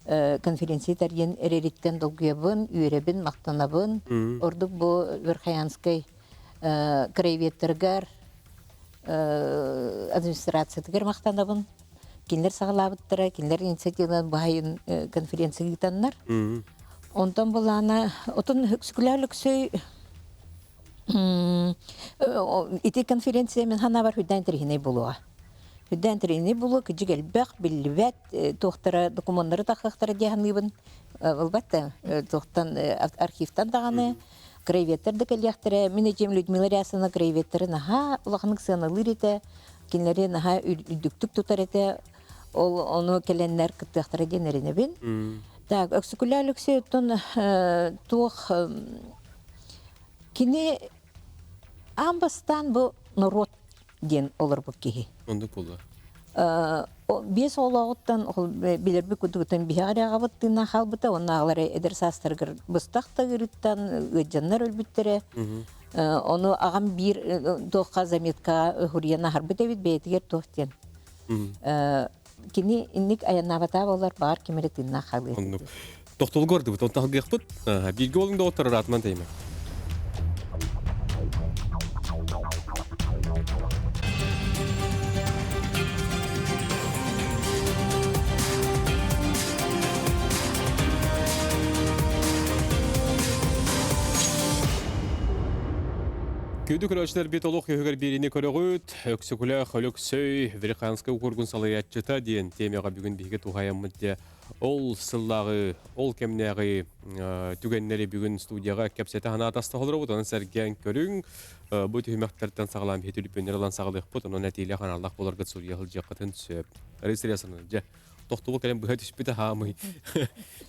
S6: конференция тэрийэн эрэриттэн долгуйабын, үөрэбин, махтанабын. Ордук бу Верхоянскай краеведтарыгар администрациятыгар махтанабын. Кинилэр саҕалаабыттара, кинилэр инициативанан баһайын конференция ыытаннар. Онтон былаана, отон Өксөкүлээх Өлөксөй ити конференция мин санаабар хүндээн интэриэһинэй буолуоҕа. Сүрдээн интэриэһинэй буолуо, кыдьык элбэх, биллибэт, туохтара докумуоннары тахыахтара дии саныыбын. Ылбат да, туохтан архивтан даҕаны, краеведтар да кэлиэхтэрэ. Мин эдьиийим Людмила Рясовна краеведтары наһаа улаханнык сыаналыыр этэ, кинилэри наһаа үрдүктүк тутар этэ. Ол ону кэлэннэр кыттыахтара диэн эрэнэбин. Так, Өксөкүлээх Алексей оттон туох кини аан бастаан бу норуот диэн олорбут киһи.
S1: Оннук буолла.
S6: Биэс оҕолооҕуттан билэрбит курдугуттан биһиэхэ эрэ аҕабыт тыыннаах хаалбыта уонна аҕалара эдэр саастарыгар быстах да ыарыыттан ыалдьаннар өлбүттэрэ. Ону аҕам биир туохха заметкаҕа суруйан аһарбыт эбит бэйэтигэр туох диэн. Кини инник айаннаабатаа буоллар баҕар ким эрэ тыыннаах хаалыа.
S1: Оннук. Тохтолго ардыбыт, онтон алгыахпыт. Бииргэ олуҥ доҕоттор ыраатынан тэйимэ. Күндү көрөөччүлэрбит олох үһүгэр биэриини көрөҕүт. Өксөкүлээх Өлөксөй Верхоянскай укургун салайааччыта диэн темаҕа бүгүн биһиги туһайаммыт дьэ ол сыллааҕы, ол кэмнээҕи түгэннэри бүгүн студияҕа кэпсэтэ санаатаста олоробут. Онон сэргээн көрүҥ. Бу түһүмэхтэртэн саҕалаан биһи түлүпүөннэр ылан саҕалыахпыт. Онон этиилээх аналлаах буоларгыт суруйа сылдьыаххытын сөп. Рейс дьэ, тохтобул кэлэн быһа түспүтэ хаамый.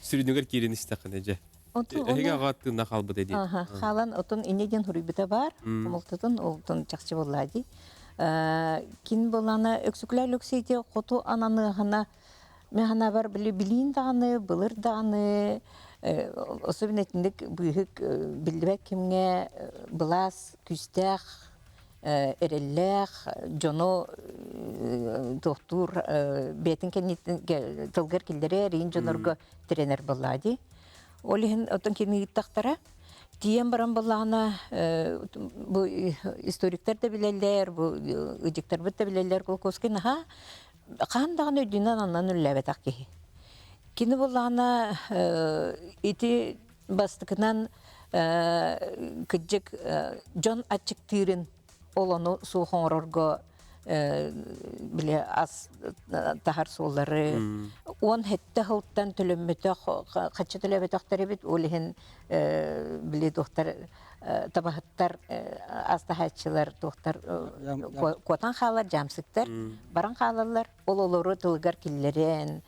S1: Сүрүнүгэр киирэн истэххинэ дьэ. Эһиги аҕа тыынна хаалбыт дии.
S6: Хаалан отун инньэ диэн суруйбута баар. Хомолтотун олтон чахчы буоллаа дии. Кин буоллаана Өксөкүлээх Өлөксөйте хоту ананыаһына Мин санаабар били билиин даҕаны, былыр даҕаны, особенно итинник быыһык биллибэт кэмҥэ былаас күүстээх, эрэллээх дьону туохтуур бэйэтин кэнниттэн тылгар киллэрэр, иин дьонорго тирэнэр буоллаа дии. Ол иһин оттон кини ыыттахтара тиийэн баран буоллаҕына бу историктар да билэллэр, бу ыдьыктарбыт да билэллэр Кулаковский наһаа хаһан даҕаны үрдүнэн аннан үлэлээбэтэх киһи. Кини буоллаҕына ити бастакынан кырдьык дьон аччыктыырын ол ону суох оҥорорго били ас таһар суоллары 17 сылтан төлөммөтөх хаччы төлөөбөтөхтөр эбит ол иһин били туохтар табаһыттар ас таһааччылар туохтар куотан хаалар дьаамсыктар баран хаалаллар ол олору тылыгар киллэрэн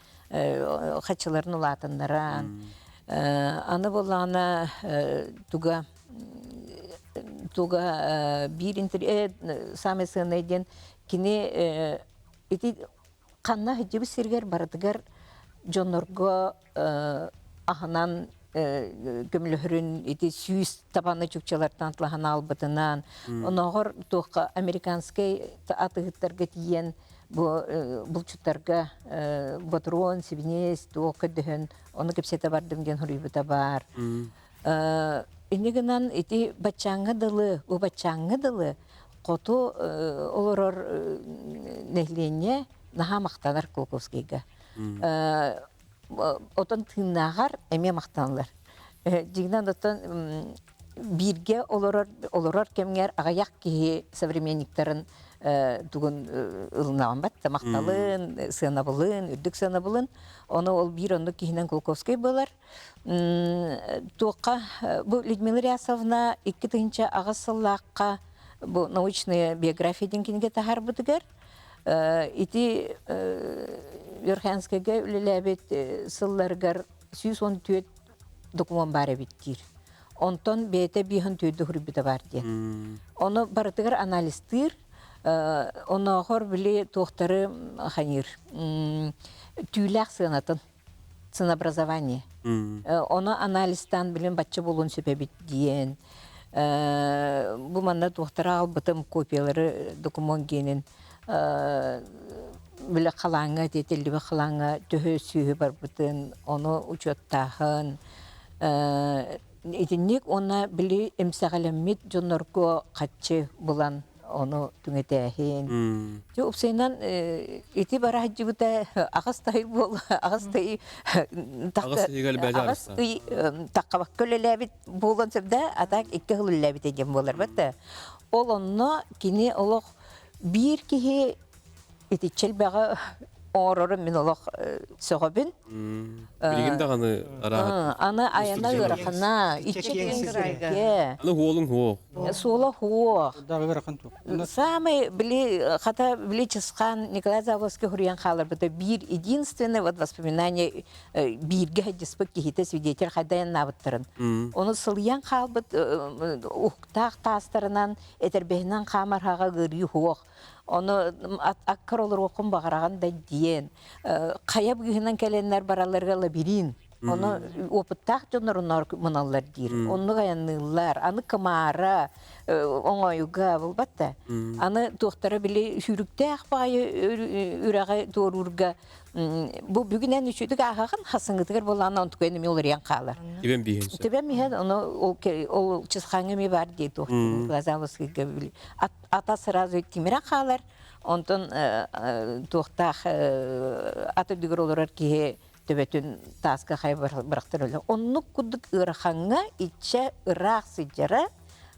S6: хаччыларын улаатыннаран аны буоллаҕына туга туга биир самый сыаннай диэн кини ити Ханна сылдьыбыт сиригэр барытыгар дьоннорго аһынан көмөлөһөрүн ити сүүс табаны чукчалартан атлаһан аалбытынан онооҕор туохха американскай атыыһыттарга тиийэн бу булчуттарга ботуруон сибиниэс туох көрдөһөн ону кэпсэтэ бардым диэн суруйбута баар. Инньэ гынан ити баччааҥҥа дылы, бу баччааҥҥа дылы хоту олорор нэһилиэнньэ наһаа махтанар Кулаковскайга. Отон тыыннааҕар эмиэ махтаналлар. Дьиҥинэн оттон бииргэ олорор олорор кэмҥэр аҕыйах киһи современниктарын тугун ылынаҕын бат махталын, сыанабылын, үрдүк сыанабылын. Ону ол биир оннук киһинэн Кулаковскай буолар. Туохха бу Людмила Рясовна 2008 сыллаахха бу научная биография диэн кинигэ таһаарбытыгар ити Верхоянскайга үлэлээбит сылларыгар 114 докумуон баар эбит диир. Онтон бэйэтэ биэһин түөрдү суруйбута баар диэн. Ону барытыгар анализтыыр, онооҕор били туохтары хайыыр түүлээх сыанатын ценообразование. Ону анализтаан билин бачча буолуон сөп эбит диэн бу манна туохтара аҕалбытым копиялары докумуон гиэнин билэ халааҥҥа тиэтиллибит халааҥҥа төһө сүөһү барбытын ону учуоттааһын итинник уонна били эмсэҕэлэммит дьоннорго хаччы булан ону түҥэтээһин. Дьэ уопсайынан ити бара сылдьыбыта аҕыс тай буол аҕыс тай аҕыс ый таххабакка үлэлээбит буолуон сөп да а так икки сыл үлэлээбитэ диэн буолар бата. Ол онно кини олох биир киһи Итиччэ элбэҕи оҥорорум мин олох сөҕөбүн.
S1: Билигин даҕаны арааһа.
S6: Аны айана ыарахана, иччэ киэҥ сиргэ.
S1: Аны хуолуҥ хуох.
S6: Суола хуох.
S2: Даҕы ыарахан туох.
S6: Самый били хата били Чысхан Николай Заволоцкий хуруйан хааларбыта биир единственное вот воспоминание бииргэ сылдьыспыт киһитэ свидетель хайдайаннаабыттарын. Ону сылыйан хаалбыт уһуктаах таастарынан этэрбэһинэн хаамарһаҕа ыарыы суох. Ону аккар олоруоххун баҕараҕын да диэн. Хайа быыһынан кэлэннэр баралларга лабиринт. Ону опыттаах дьоннор муналлар диир. Оннук айанныыллар. Аны кымаара, оҥоойуга булбат да. Аны туохтара били сүүрүктээх баайы үрэҕи туоруурга бу бүгүнэн үчүгдүк ааһаҕын хасыҥытыгар буолаана онтукайын эмиэ уларыйан хаалар.
S1: Түбэм биһин сөп.
S6: Түбэм иһэн ону ол чысхааҥҥа эмиэ баар дии туох Глазавскийга били ата сразу тимирэн хаалар онтон туохтаах ат үрдүгэр олорор киһи төбөтүн тааска хайа бырахтар өлө. Оннук курдук ыарахаҥҥа иччэ ыраах сылдьара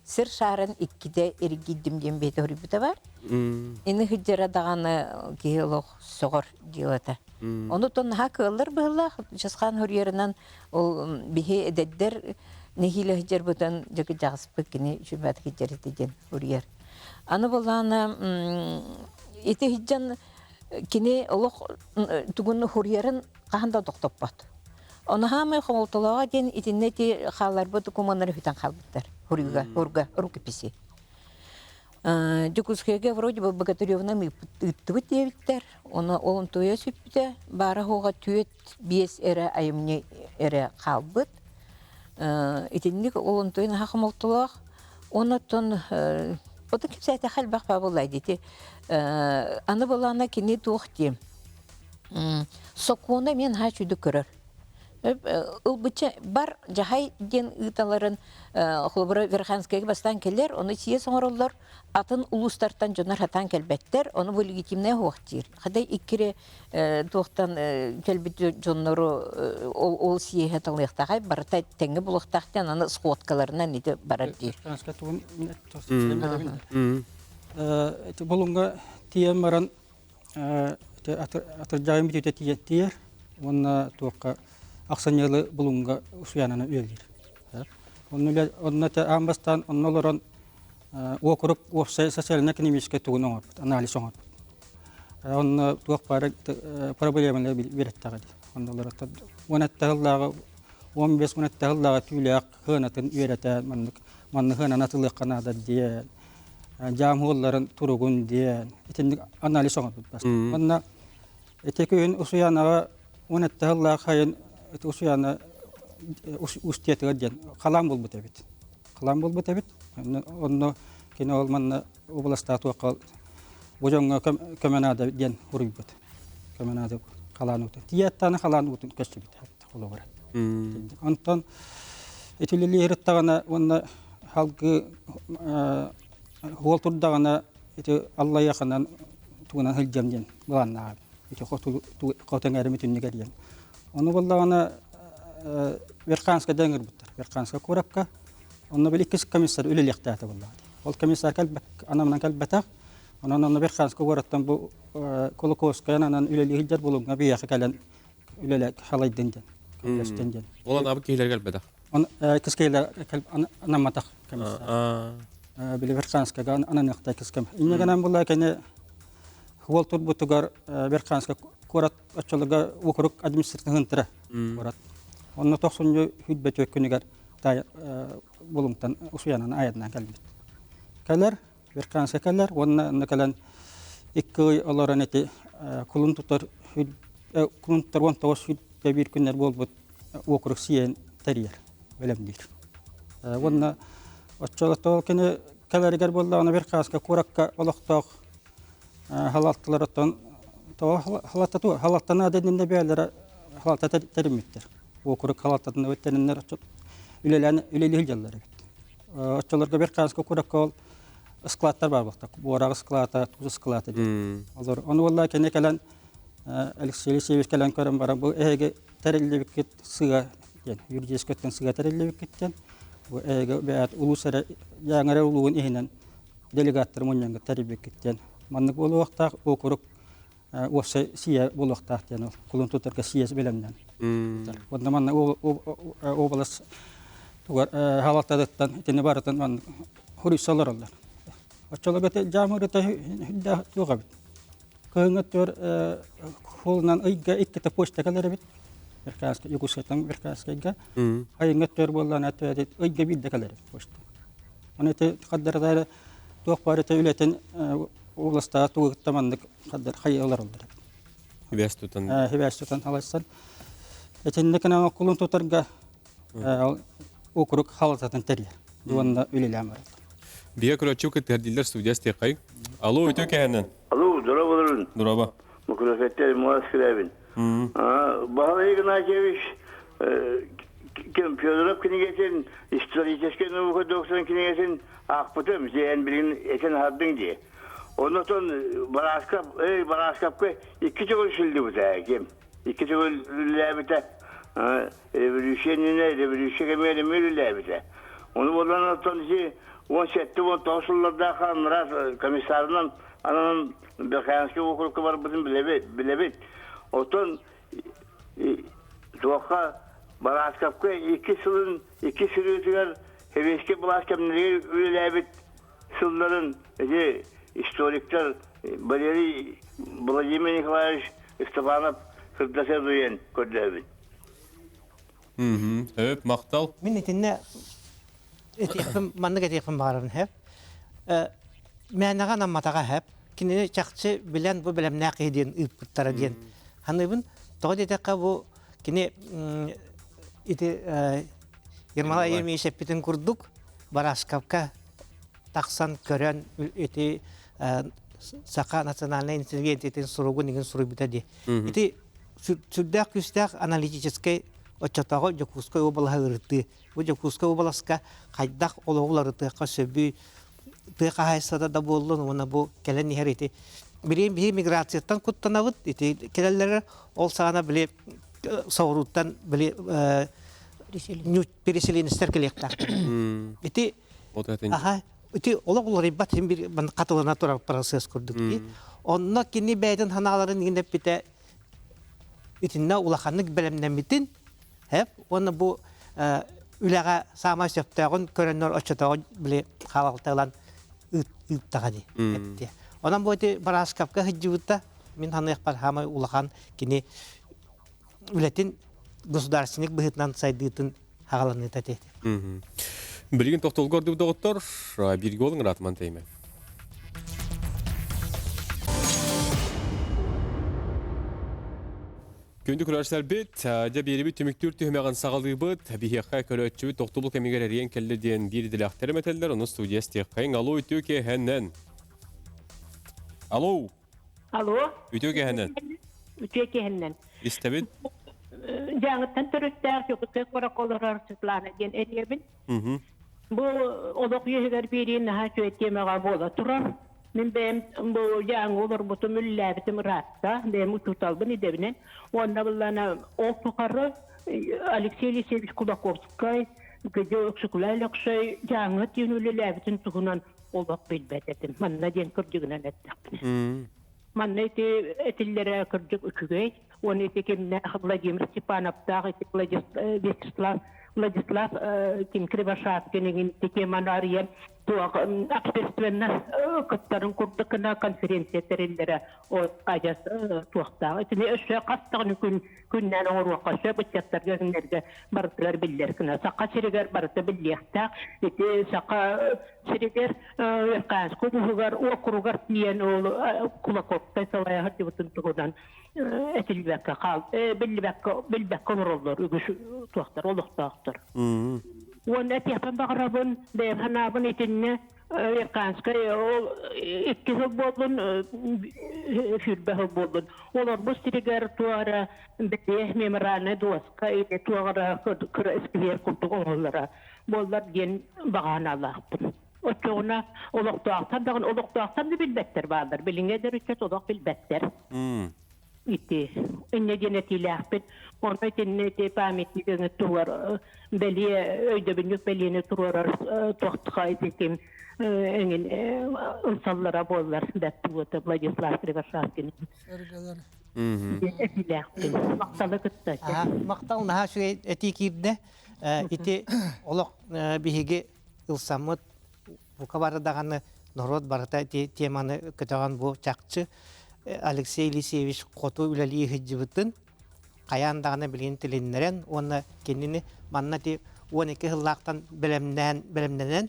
S6: сир шаарын иккитэ эргийдим диэн бэйэтэ хоруйбута бар. Ини сылдьара даҕаны киһи олох сөҕөр дьыалата. Ону тон наһаа кыаллар быһыылаах Чысхаан хоруйарынан ол биһи эдэрдэр нэһиилэ сылдьарбытын дьэ дьаҕыспыт кини үчүгэйдик сылдьар этэ диэн хоруйар. Аны былаана ити сылдьан кини олох тугун хоруйарын хаһан да тохтоппот. Ону хаамай хомолтолооҕо диэн итиннэ ити хаалларбыт докумуоннары бүтэн хаалбыттар хоруйга, хурга рукописи. Дьокуускайга вроде бы Богатыревна ыыттыбыт диэбиттэр. Ону ол онтуйа сүппүтэ. Баара-суоҕа түөрт биэс эрэ айымньы эрэ хаалбыт. Итинник ол онтуйа наһаа хомолтолоох. Оннуттан отон кэпсээтэххэ элбэх баа буолла дити. Аны былаана кини туох диэм. Сокуону эмиэ наһаа үчүгдүк көрөр. Ылбычча бар дьаһай диэн ыыталарын холобура Верханскайга бастаан кэлэр, ону съезд оҥороллор, атын улуустартан дьоннор хатаан кэлбэттэр, ону бу легитимнэй суох диир. Хата иккири туохтан кэлбит дьоннору ол ол съеһэ талыахтаахай барыта тэҥҥэ булуохтаах диэн аны сходкаларынан ити барар диир.
S2: Верханскай тугун Булуҥҥа тиийэн баран атырдьаайым бүтүүтэ тиийэр уонна туохха ахсынньылы Булуҥҥа Усуйаананы үлэлиир. Онно онно аан бастаан онно олорон уокурук уопсай социально-экономическай тугун оҥорбут, анализ оҥорбут. Онно туох баара проблемалары биэрэттэҕэ дии. Онно олорон 17 сыллааҕы 15-17 сыллааҕы түүлээх сыанатын үөрэтэн маннык маннык сыананы атылыахха наада диэн дьаам уолларын туругун диэн итинник анализ оҥорбут бастаан. Онно ити күһүн Усуйаанаҕа 17 сыллаах сайын ити Усуйаана устьетыгар диэн халаан буолбут эбит. Халаан буолбут эбит. Онно кини ол манна областаах туохха бу дьоҥҥо көмө наада диэн уруйбут. Көмө наада халаан уутун. Тиийээттааны халаан уутун көстүбүт холобура. Онтон итилилии ырыттаҕына уонна халгы уол турдаҕына ити аллайыаханан тугунан сылдьам диэн былааннааҕым. Ити хотон эрими түннүгэр диэн. Ону буоллаҕына Верханскайда ыҥырбыттар. Верханскай куоракка. Онно били иккис комиссар үлэлиэхтээтэ буоллаҕа. Ол комиссар кэлбэт, анамынан кэлбэтэх. Онон онно Верханскай куораттан бу Кулаковскай ананан үлэлии сылдьар булуҥҥа биһиэхэ кэлэн үлэлэ халайдын диэн, көмөлөстүн диэн.
S1: Ол анаабыт киһилэр кэлбэтэх.
S2: Он кискейлер анамматах комиссар. Били Верханскайга ананыахтай кискем. Инне гынан була кини хуол турбутугар Верханскай куорат оччолорго округ административын куорат. Онно тохсунньу хүлбэ күнүгэр булумтан Усуянан аятынан кэлбит. Кэлэр, Верханскай кэлэр уонна онно кэлэн икки ый олорон ити кулун тутар кулун тутар 19 сүүрбэ биир күннэр буолбут округ сиэн тэрийэр, бэлэмниир. Уонна оччолотоол кини кэлэригэр буоллаҕына Верханскай куоракка олохтоох халалталар оттон халаттату халаттана дэннэ бэйэлэрэ халата тэриммиттэр. Округ халаттатын өттениннэр үлэлээн үлэлии сылдьаллар эбит. Оччолорго Верханскай куоракка ол складтар баар буолта. Буорах склада, туус склада диэн. Олор ону буолла кини кэлэн Алексей Алексеевич кэлэн көрөн баран бу эһиги тэриллибиккит сыа диэн юридическай өттүн сыа тэриллибиккит диэн бу эһиги бэйэт улуус эрэ дьааҥы эрэ улууһун иһинэн делегаттар мунньаҥҥа тэрийбиккит диэн маннык буолуохтаах округ. Уопсай сийэ буолуохтаах диэн ол кулун тутарга сийэ бэлэмнэн. Уонна манна уобалас тугар халалтатыттан итини барытын манна хуруйса олороллор. Оччолорго дьаамырыта үрдээх туох эбит. Кыһыҥҥы өттүгэр холунан ыйга иккитэ почта кэлэр эбит. Верхоянскай, Якутскайтан Верхоянскайга. Айыҥҥы өттүгэр буоллаҕына ыйга биирдэ кэлэр эбит почта. Аны ити хаддарытаары туох баар ити үлэтин областаҕа тугу кытта маннык хайыы олороллор эбит.
S1: Хибээс тутан.
S2: Хибээс тутан халайсан. Итинник гынан кулун тутарга округ халататын тэрийэр. Уонна үлэлээн барар.
S1: Бигэ көрөччү кыттыһар студия стехай. Алло, үтүө кэһэнэн.
S7: Алло, здорово,
S1: Здорово.
S7: Мукулафеттер Мурат Скрябин. Баһылай Игнатьевич ким Федоров кинигэтин историческай наука докторын кинигэтин аахпытым, сиэн билигин этэн аһардыҥ дии. Оннотон Барааскап, эй, Барааскапка икки төгүл сылдьыбыта ким? Икки төгүл үлэлээбитэ. Революция иннинэ, революция кэмигэр эмиэ үлэлээбитэ. Ону буолан оттон ити 17-19 сыллардаах анараа комиссарынан ананан Верхоянский округка барбытын билэбит. билэбит. Оттон туохха Барааскапка икки сылын икки сырыытыгар сэбиэскэй былаас кэмнэригэр үлэлээбит сылларын ити историктар Валерий Владимир Николаевич Степанов сырдата дуйан көрдөөбүт.
S1: Өп, махтал.
S3: Мин итиннэ этиэхпин маннык этиэхпин баҕарабын хэп. Мээнэҕэ анамматаҕа хэп. Кинини чахчы билэн бу бэлэмнээх киһи диэн ыыппыттара диэн саныыбын. Тоҕо диэтэххэ бу кини ити Ермолай Еремеевич эппитин курдук Барашковка тахсан көрөн ити Саха национальнай интеллигенциятын суругун игин суруйбута дии. Ити сүрдээх күүстээх аналитическай оччотооҕу Дьокуускай уобалаһа ырытыы. Бу Дьокуускай уобаласка хайдах олоҕу уларытыахха сөбүй, тыа хаһаайыстыбата да буоллун уонна бу кэлэн иһэр ити билигин биһи миграцияттан куттанабыт ити кэлэллэрэ ол саҕана били соҕурууттан били переселенецтэр кэлиэхтээхтэр. Ити аха ити олох уларыйбат син бир хатылана турар процесс курдук дии. Онно кини бэйэтин санааларын иҥин эппитэ итиннэ улаханнык бэлэмнэммитин хэп уонна бу үлэҕэ саамай сөптөөҕүн көрөннөр оччотооҕу били хаалалта ылан ыыттаҕа дии эптиэ. Онон бу ити Барашковка сылдьыбыта мин саныахпар саамай улахан кини үлэтин государственник быһыытынан сайдыытын хаҕаланыыта этэ.
S1: Билигин тохтолго ордубут доҕоттор, бииргэ олуҥ ыраатыман тэймэ. Күндү көрөөччүлэрбит, дьэ биэрибит түмүктүүр түһүмэҕин саҕалыыбыт. Биһиэхэ көрөөччүбүт тохтобул кэмигэр эрийэн кэллэ диэн биир идэлээхтэрим этэллэр, ону студия истиэххэйиҥ. Алло, үтүө киэһэнэн. Алло.
S8: Алло.
S1: Үтүө киэһэнэн.
S8: Үтүө киэһэнэн.
S1: Истэбит.
S8: Дьааҥыттан төрүттээх Дьокуускай куоракка олорор Светлана диэн эрийэбин. Бу олох үөһүгэр биэрии наһаа үчүгэй тиэмэҕэ буола турар. Мин бэйэм бу дьааҥы олорбутум, үлэлээбитим ыраатта. Бэйэм учууталбын идэбинэн. Уонна быллана ол тухары Алексей Елисеевич Кулаковскай, Гыдьы Өксөкүлэ Өлөксөй дьааҥы диэн үлэлээбитин туһунан олох билбэт этим. Манна диэн кырдьыгынан эттэхпинэ. Манна ити этиллэрэ кырдьык үчүгэй. Уонна ити кимнээх Владимир Степановтаах, ити Вячеслав Владислав ким Кривошапкин иҥин теманы арыйан туох общественно кыттарын курдук гына конференция тэриллэрэ адьас туохтаах. Итини өссө хас даҕаны күн күннээн оҥоруохха сөп ыччаттарга кинилэргэ барытыгар биллэр гына. Саха сиригэр барыта биллиэхтээх. Ити саха сиригэр Верхоянск улууһугар уокуругар тиийэн ол Кулаковскай салайа сылдьыбытын туһунан этиллибэккэ хаал биллибэккэ билбэккэ олороллор үгүс туохтар олохтоохтор. Уонна этиэхпин баҕарабын бэйэм санаабын итиннэ Верхоянскай ол икки сыл буоллун сүүрбэ сыл буоллун олорбут сиригэр туох эрэ бэлиэ мемориальнай дуоска или туох эрэ кыра сквер курдук оҥоһуллара буоллар диэн баҕа санаалаахпын. Оччоҕуна олохтоохтор даҕаны олохтоохтор да билбэттэр бааллар. Билиҥҥи эдэр ыччат олох билбэттэр. Ити инньэ диэн этиилээхпит. Онно итиннэ ити памятник өҥө туруор бэлиэ өйдөбүнньүк бэлиэни туруорар туохха ити ким эҥин ылсаллара буоллар бэрт буолуо Владислав Кривошапкин.
S5: Сэргэлэр.
S8: Этиилээхпин. Махталы кытта.
S3: Махтал наһаа үчүгэй этии киирдэ. Ити олох биһиги ылсаммыт бука бары даҕаны норуот барыта ити теманы көтөҕөн бу чахчы Алексей Елисеевич хоту үлэлии сылдьыбытын хайаан даҕаны билигин тилиннэрэн уонна кинини манна ити 12 сыллаахтан бэлэмнээн бэлэмнэнэн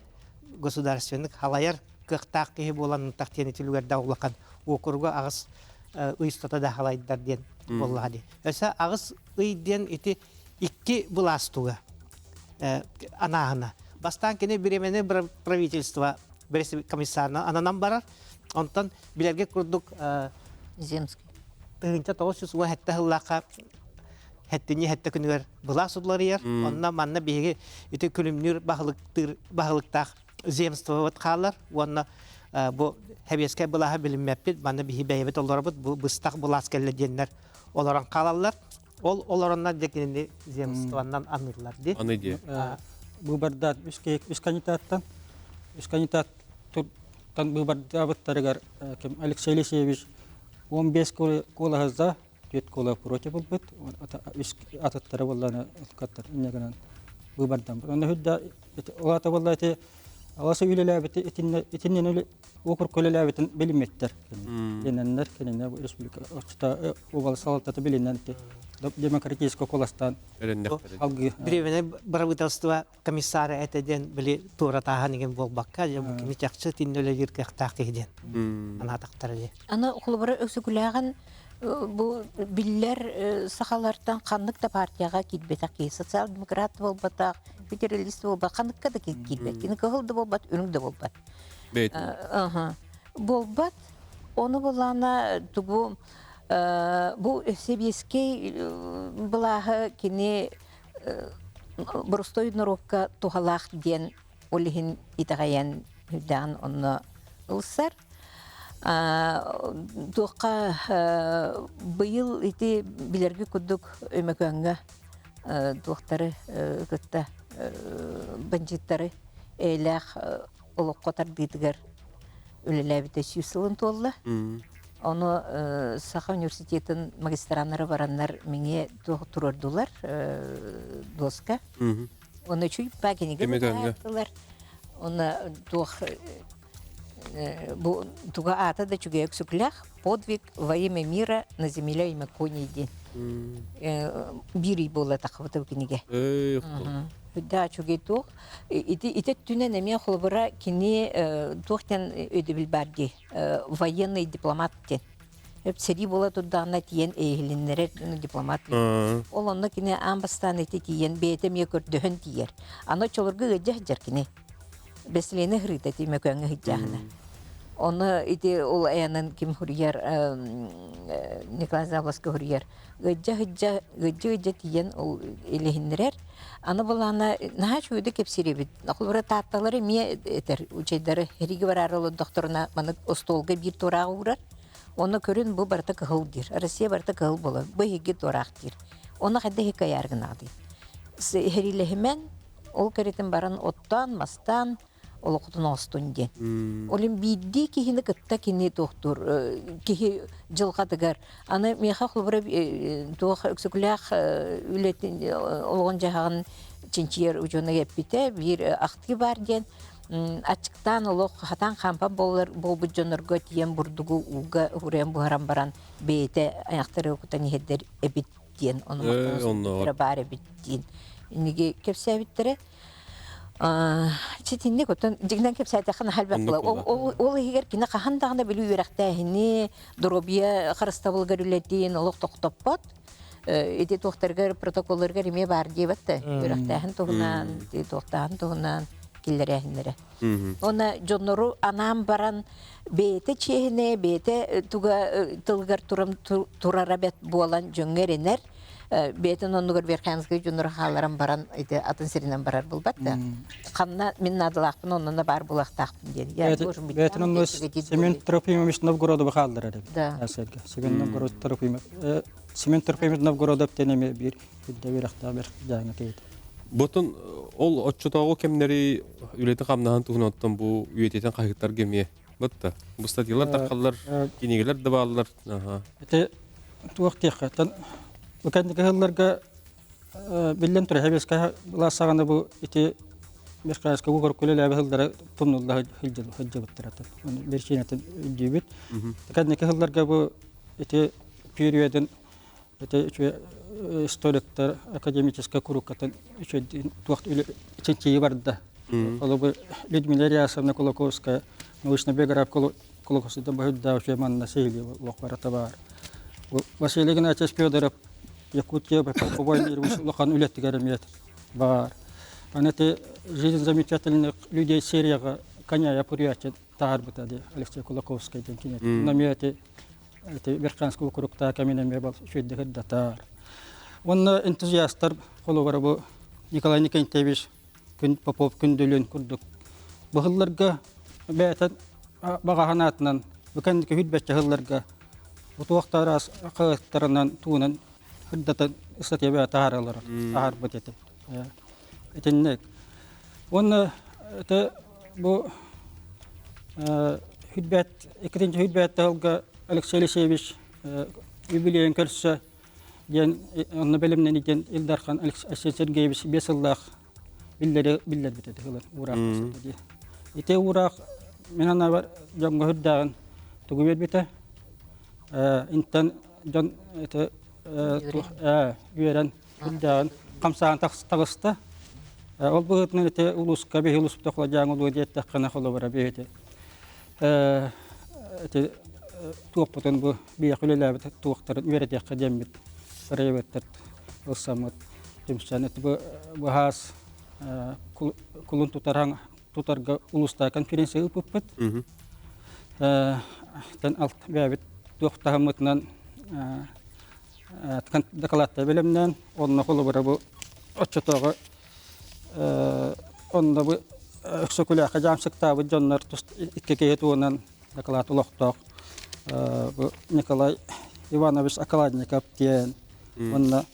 S3: государственник халайар кыахтаах киһи буолан ынтах диэн итилүгэрдээх улахан уокуруга аҕыс ый устата да халайдар диэн буоллаҕа дии. Өссө аҕыс ый диэн ити икки былаас туга анааһына. Бастаан кини бириэмэни правительство комиссарынан ананан барар. Онтон билэргэ курдук
S6: Земский.
S3: 1917 сыллаахха хэттиньи хэттэ күнүгэр былаас уларыйар. Онно манна биһиги ити күлүмнүүр баһылыктыыр баһылыктаах земствобут хаалар уонна бу хэбиэскэй былааһы билиммэппит, манна биһи бэйэбит олоробут, бу быстах былаас кэллэ диэннэр олорон хаалаллар. Ол олороннор дьэ кинини земствоннан аныыллар дии.
S1: Аны дии.
S2: Быыбардаат үс кандидаттан үс кандидат тан быыбардаабыттарыгар ким Алексей Елисеевич 15 куолаһы за, 4 куола против ылбыт, үс атыттары буолланы каттар инньэ гынан быыбардан. Онно хүдда олата буолла ити аласа үлэлээбит итиннэ итиннэн округ үлэлээбитин билиммиттэр. Ленэннэр кинини республика оччото уобалас салалтата билинэн демократическай куоластаан алгыы.
S3: Бириэмэнэй бырабыыталыстыба комиссара этэ диэн били туора тааһан игин буолбакка дьэ бу кини чахчы итиннэ үлэлиир кыахтаах киһи диэн анаатахтара дии.
S6: Аны холобура Өксөкүлээҕин бу биллэр сахалартан ханнык да партияҕа киирбэтэх киһи социал-демократ буолбатах, федералист буолбат, ханныкка да киирбэт. Кини кыһыл да буолбат, үрүҥ да буолбат. Буолбат. Ону булаана тугу бу сэбиэскэй былааһы кини боростуой норуокка туһалаах диэн ол иһин итэҕэйэн үрдээн онно ылсар. Туохха быйыл ити билэрги курдук Өймөкөөҥҥө туохтары кытта бандьыыттары эйэлээх олоххо тардыытыгар үлэлээбитэ сүүс сылын туолла. Ону Саха университетын магистраннара бараннар миҥэ туох туруордулар доска. Оны чуйпа кинигэ таһаартылар. Оны туох бу туга аата да үчүгэй өксүклээх подвиг во имя мира на земле имя коней диэн биир ый буолла таххыбыта бу кинигэ. Да, үчүгэй туох. Ити ити өттүнэн эмиэ холобура кини туох диэн өйдөбүл баар дии военный дипломат диэн. Сэрии буола турдаҕына тиийэн эйиһилиннэрэр дипломат. Ол онно кини аан бастаан ити тиийэн бэйэтэ эмиэ көрдөһөн тиийэр. Аны оччолорго ыалдьа сылдьар кини. Бэсилиэни ыһырыыта ити мөкөөҥҥө сылдьааһына. Ону ити ол айанын ким хуруйар Николай Завласка хуруйар ыалдьа сылдьа ыалдьа-ыалдьа тиийэн ол илиһиннэрэр. Аны былаана наһаа үчүгэйдик кэпсиир эбит. Холобура таатталары эмиэ этэр учайдары эриги бараары олордохторуна маны остуолга биир туорааҕы уурар. Ону көрүн бу барыта кыһыл диир. Россия барыта кыһыл буолар. Бу эһиги туораах диир. Ону хайда иһиккэ айаар гынаҕытый? Эһэриилэһимэн ол кэритин баран оттоон, мастаан олоххутун оҥостун диэн. Ол иһин биирдии киһини кытта кини туохтуур киһи дьылҕатыгар аны миэхэ холобура туох Өксөкүлээх үлэтин олоҕун-дьаһаҕын чинчийэр учуонай эппитэ биир ахтыы баар диэн аччыктаан олох хатаан хаампат буолар буолбут дьоннорго тиийэн бурдугу ууга уурайан буһаран баран бэйэтэ айахтары кутан иһэрдэр эбит диэн ону махтана баар эбит диэн инниги кэпсээбиттэрэ Ситинник оттон дьиҥинэн кэпсээтэххэ наһаа элбэх буолар. Ол иһигэр кини хаһан даҕаны били үөрэхтээһини, доруобуйа харыстабылыгар үлэтин олох тохтоппот. Ити туохтарыгар протоколларыгар эмиэ баар диэбэт да үөрэхтээһин туһунан, туохтааһын туһунан киллэрээһиннэрэ. Уонна дьоннору анаан баран бэйэтэ чиэһинэ, бэйэтэ туга тылыгар турара бэт буолан дьоҥҥо эрэнэр. Бэйэтин оннугар Верхоянскай дьоннору хаалларан баран ити атын сиринэн барар булбат да. Ханна мин наадалаахпын онно баар буолуохтаахпын диэн. Я должен быть
S2: Бэйэтин онно Семен Трофимович Новгородовы хаалларар эбит.
S6: Да.
S2: Семен Новгород Трофимов Семен Трофимович Новгородов диэн эмиэ биир үрдэ үөрэхтээх бэр дьааҥы киһитэ.
S1: Ботун ол оччотооҕу кэмнэри үлэтин хамнаһын туһунан оттон бу үйэтитэн хаһыаттарга эмиэ Батта. Бу статьялар таххаллар, кинигэлэр да бааллар.
S2: Ити туох диэххэ, бу кэнники сылларга биллэн турар хэбиэскэ былаас саҕана бу ити Верхоянскай уокурук үлэлээбит сыллара тумнулла сылдьыбыттара. Биричиинэтин өйдүүбүт. Кэнники сылларга бу ити периодын ити үчүгэй историктар академическай куруккатын үчүгэйдик туох чинчийии барда. Холобур, Людмила Рясовна Кулаковская научный биограф Кулаковскайдан баһыйдаах үчүгэй манна сиһилии олох барыта баар. Василий Игнатьевич Федоров Якутия улахан үлэтигэр эмиэ баар. Аны ити «Жизнь замечательных людей» серияҕа Коняя Пурячин таһаарбыта дии Алексей Кулаковскай диэн кинигэ. Эмиэ ити ити Верхоянскай округтаах кэмин эмиэ үчүгэйдик ырдатар. Уонна энтузиастар холобура бу Николай Николаевич Күн Попов Күндүлүн курдук быһылларга бэйэтин баҕа санаатынан бу кэнники сүүрбэччэ сылларга бу туох да араас хаһыаттарынан туунан сырдатан ыстатыйа бэйэ таһаараллар таһаарбыт этэ. Итинник. Уонна это бу Хүлбэт, иккитинчи Хүлбэт тылга Алексей Алексеевич юбилейын көрсө диэн онно бэлэмнэни диэн Ил Дархан Алексей Сергеевич биэс сыллаах биллэри биллэрбит этэ ылан уураах дии. Ити уураах мин анабар дьоҥҥо үрдээҕин тугу биэрбитэ. Интэн дьон это үөрэн үрдээҕин хамсаан таҕыста. Ол быһыытынан ити улууска биһи улууспута холодьааҥ улуу диэттэххинэ холобура биһити ити туохпутун бу биһиэхэ үлэлээбит туохтарын үөрэтиэххэ диэммит ырайыбыттар ылсаммыт түмсэн ити бу быһаас кулун тутаран тутарга улуустааҕы конференция ыыппыппыт. Тэн алт бэйэбит туох таһыммытынан дакылааттары бэлэмнээн, онно холобура бу оччотооҕу онно бу Өксөкүлээххэ дьаамсыктаабыт дьоннор икки киһи туһунан дакылаат олохтоох бу Николай Иванович Окладников диэн уонна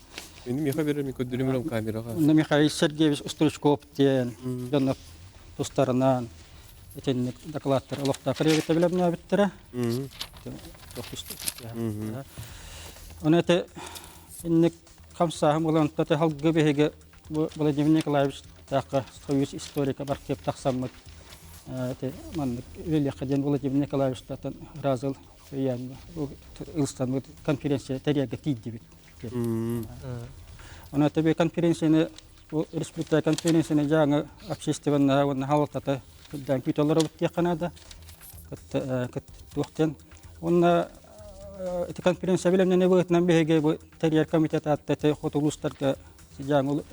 S1: Миха берем көрдөрүм камераҕа.
S2: Михаил Сергеевич Стручков диэн дьоннор тустарынан итинник дакылааттар олохтоох регита билэмнээбиттэрэ. Оны эти инник хамсааһын буолан таты халгы биһиги Владимир Николаевич таахха союз историка баркеп тахсаммыт эти маннык үлэлиэххэ диэн Владимир Николаевич татын разыл ылстанмыт конференция тэрийэргэ тиийдибит. Оны тэби конференцияны республика конференцияны дьааҥы общественная уонна халалтата кырдаан күүтэ олоробут диэххэ наада. Туохтан уонна ити конференция билэмнэни быһыытынан биһиги бу тэрийэр комитет аатта хоту улуустарга дьааҥы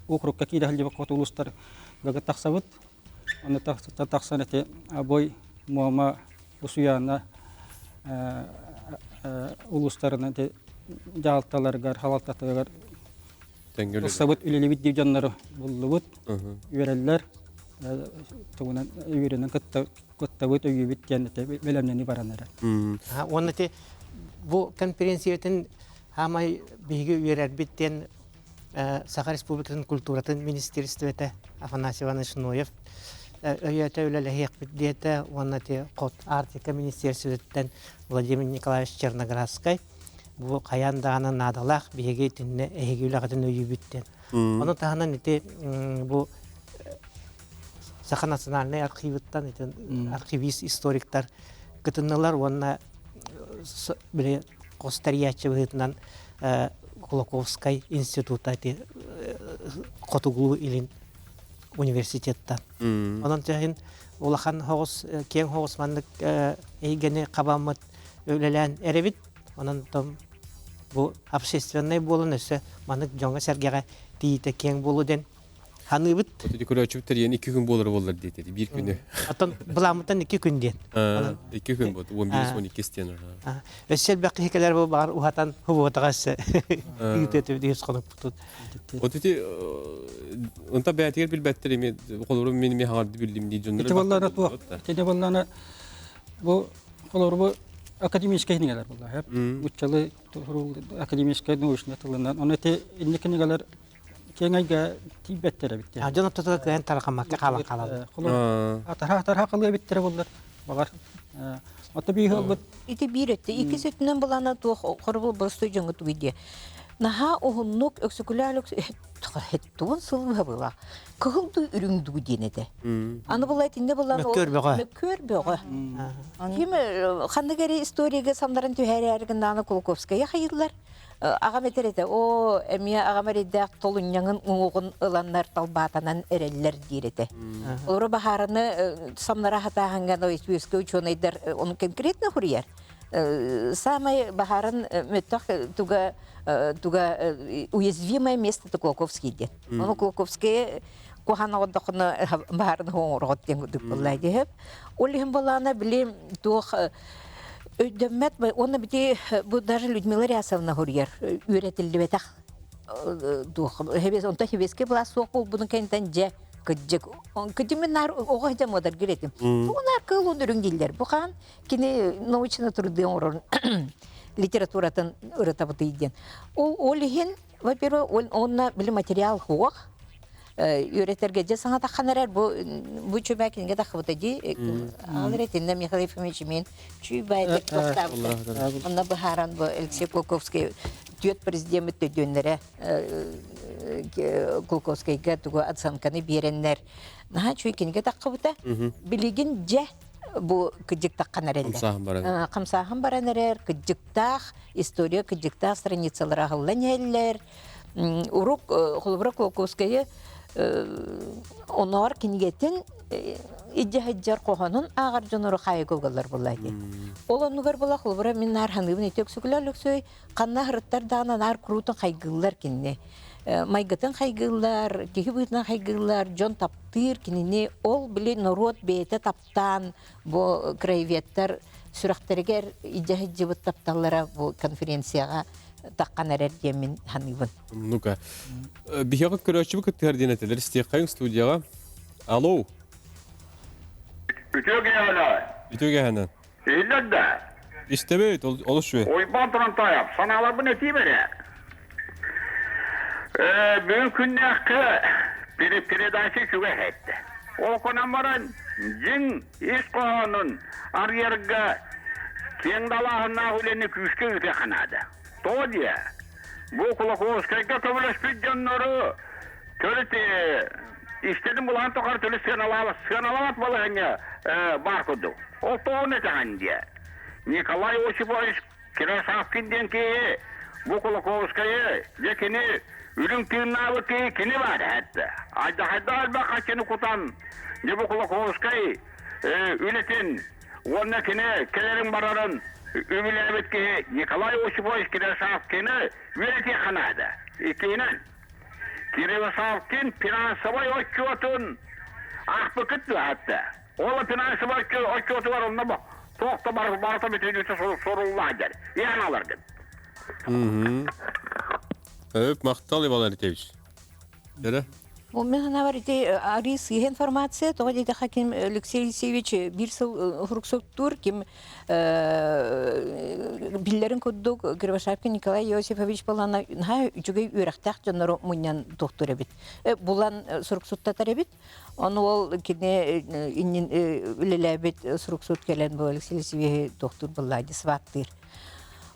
S2: округка киирэ сылдьыбыт хоту улуустарга тахсабыт. Онно тахсан ити Абой, Муома, Усуйаана улуустарынан ити дьаһалталарыгар, халалтатыгар Ылсабыт үлэлибит диир дьоннору буллубут, үөрэллэр, тугунан үөрэнэн кытта кыттабыт, өйүүбүт диэн бэлэмнэнии баран эрэр.
S3: Уонна ити бу конференциятын хаамай биһиги үөрэрбит диэн Саха Республикатын культуратын министерствота Афанасий Иванович Ноев өйөөтө үлэлэһиэхпит диэтэ уонна ити хот Арктика министерствотыттан Владимир Николаевич Черноградскай бу хайаан даҕаны наадалаах биһиги итиннэ эһиги үлэҕитин өйүүбүт диэн. Ону таһынан ити бу Саха национальнай архивыттан ити архивист историктар кытыннылар уонна били хос тэрийээччи быһыытынан Кулаковскай института ити Хотугулуу Илин университеттан. Онон төһүн улахан хоҕус киэҥ хоҕус маннык эйгэни хабаммыт үлэлээн эрэбит. Онон бу общественнай буолан өссө маннык дьоҥҥо-сэргэҕэ тиийитэ киэҥ буолуо диэн. Ханыыбыт.
S1: Ити көрөөччүбүт тэрийэн 2 күн буолар буоллар диэтэ. Биир күнү.
S3: Оттон былааммыттан 2 күн диэн.
S1: 2 күн буолт. 11-12 стена.
S3: Өссө элбэх киһи кэлэр бу баҕар уһатан хубуотаҕа өссө ыытыатыбыт үс хонукпутун.
S1: Вот ити онта бэйэтигэр билбэттэр эми холобур мин эми хаҥарды биллим дии дьоннор.
S2: Ити буоллаана туох? Ити буоллаана бу холобур бу академическай кинигэлэр буолла. Уччалы академическай научный тылынан. Оны ити инни кинигэлэр киэҥ эйгэ тиийбэттэр эбит.
S3: Дьон ортотугар кыайан тарҕаммакка хаалан хаалаллар.
S2: Атарха қалыы эбиттэрэ буоллар. Балар Ото биир ылбыт.
S6: Ити биир өттө. Иккис өттүнэн булана туох хоробул боростуой дьоҥҥо тугуй диэ. Наһаа уһуннук өксөкүлээл туон сыл быһа Кыһыл дуу үрүҥ дуу диэн этэ. Аны була итиннэ булан
S3: Мөккүөр бөҕө.
S6: Мөккүөр бөҕө. Ким ханнык эрэ историяга самнаран түһэрээр гыннааны Кулаковская хайыллар. Аҕам этэр этэ, оо, эмиэ аҕам эрэйдээх толунньаҥын уҥуоҕун ыланнар талбаатанан эрэллэр диир этэ. Олору баһаараны самнара хатааһыҥҥа үөскэ учуонайдар ону конкретно хуруйар. Самай баһаарын мөттөх туга туга уязвимое место это Кулаковский диэн. Ону Кулаковский куһаан оҕордоххуна баһаарын оҥороҕот диэн курдук буолла диэһэп. Ол иһин буоллаҕына били туох өйдөммөт уонна бити бу даже Людмила Рясовна хоруйар үөрэтиллибэтэх туох онто хебеске былаас суох буолбутун кэнниттэн дьэ кыдьык кыдьымын наар оҕо дьэ муодаргыр этим бу наар кыыл өнөрүҥ дииллэр бу хаан кини научно труды оҥорор литературатын ырытабытый диэн ол ол иһин Во-первых, онно били материал суох. Үөрэтэргэ дьэ саҥа таххан эрэр бу бу чүбэ кинигэ таххыбыта дии. Ал эрэ Михаил Ефимович мен чүй байтек тохтаабыта. Онно быһааран бу Алексей Кулаковский түөрт президеммит төдүөннэрэ Кулаковскайга тугу оценканы биэрэннэр наһаа үчүгэй кинигэ таххыбыта. Билигин дьэ бу кыдьыктаххан эрэллэр.
S1: Хамсааһын баран.
S6: Хамсааһын баран эрэр, кыдьыктаах история кыдьыктаах страницалара аһыллан иһэллэр. Урук холобура Кулаковскайы оноор кинигэтин илдьэ сылдьар хоһоонун ааҕар дьоннору хаайыга угаллар буолла ити. Ол оннугар була холобура мин наар ханыыбын ити Өксөкүлээх Өлөксөй ханна аһырыттар даҕаны наар куруутун хайгыыллар кинини. Майгытын хайгыыллар, киһи быһыытынан хайгыыллар, дьон таптыыр кинини ол били норуот бэйэтэ таптаан бу краеведтар сүрэхтэригэр илдьэ сылдьыбыт тапталлара бу конференцияҕа таххан эрэр диэммин саныыбын.
S1: Ну-ка. Биһиэхэ көрөөччүбү кыттыһар диэн этилэр. Истиэххэйиҥ студияҕа. Алло.
S7: Үтүө киэһэнэ.
S1: Үтүө киэһэнэн.
S7: Иһиллэр да?
S1: Истэбит, олус үчүгэй.
S7: Уйбаан Турантаев, санааларбын этиим эрэ. Бүгүн күннээххэ передача үчүгэй эттэ. Ол гынан баран, дьиҥ ис хоһоонун арыйарга киэҥ далааһыннаах үлэни күүскэ ыытыахха наада. Тоҕо диэ? Бу Кулаковскайга көмөлөспүт дьоннору төрүт истэрин булаан тухары төрүт сыаналаабат, сыаналаабат балаһыанньа баар курдук. Ол тоҕо этэҕин диэ? Николай Осипович Кирасавкин диэн киһи бу Кулаковскайы дьэ кини үрүҥ тыыннаабыт киһи кини баар эһэтте. Айдахайдаах элбэх хаччыны кутан дьэ бу Кулаковскай үлэтин уонна кини кэлэрин барарын үбүлээбит киһи Николай Осипович Кирасавкины үөрэтиэххэ наада. Иккиһинэн, Кирасавкин финансовай отчуотун аахпыккыт дуо хатта? Ол финансовай отчуотугар онно туох да барыта бүтүннүүтэ суруллаа дьэр. Иһэн аларгын.
S1: Өп, махтал Иван Алексеевич. Дөрө?
S6: Бу мен санаабар ити арыы сыыһа информация, тоҕо диэтэххэ ким Алексей Алексеевич биир сыл хуруксуктуур, ким биллэрин курдук Кривошапкин Николай Иосифович буолана наһаа үчүгэй үөрэхтээх дьоннору мунньан туохтуур эбит. Булан суруксуттатар эбит. Ону ол кини иннин үлэлээбит суруксут кэлэн бу Алексей Алексеевиһи туохтуур буолла сваттыыр.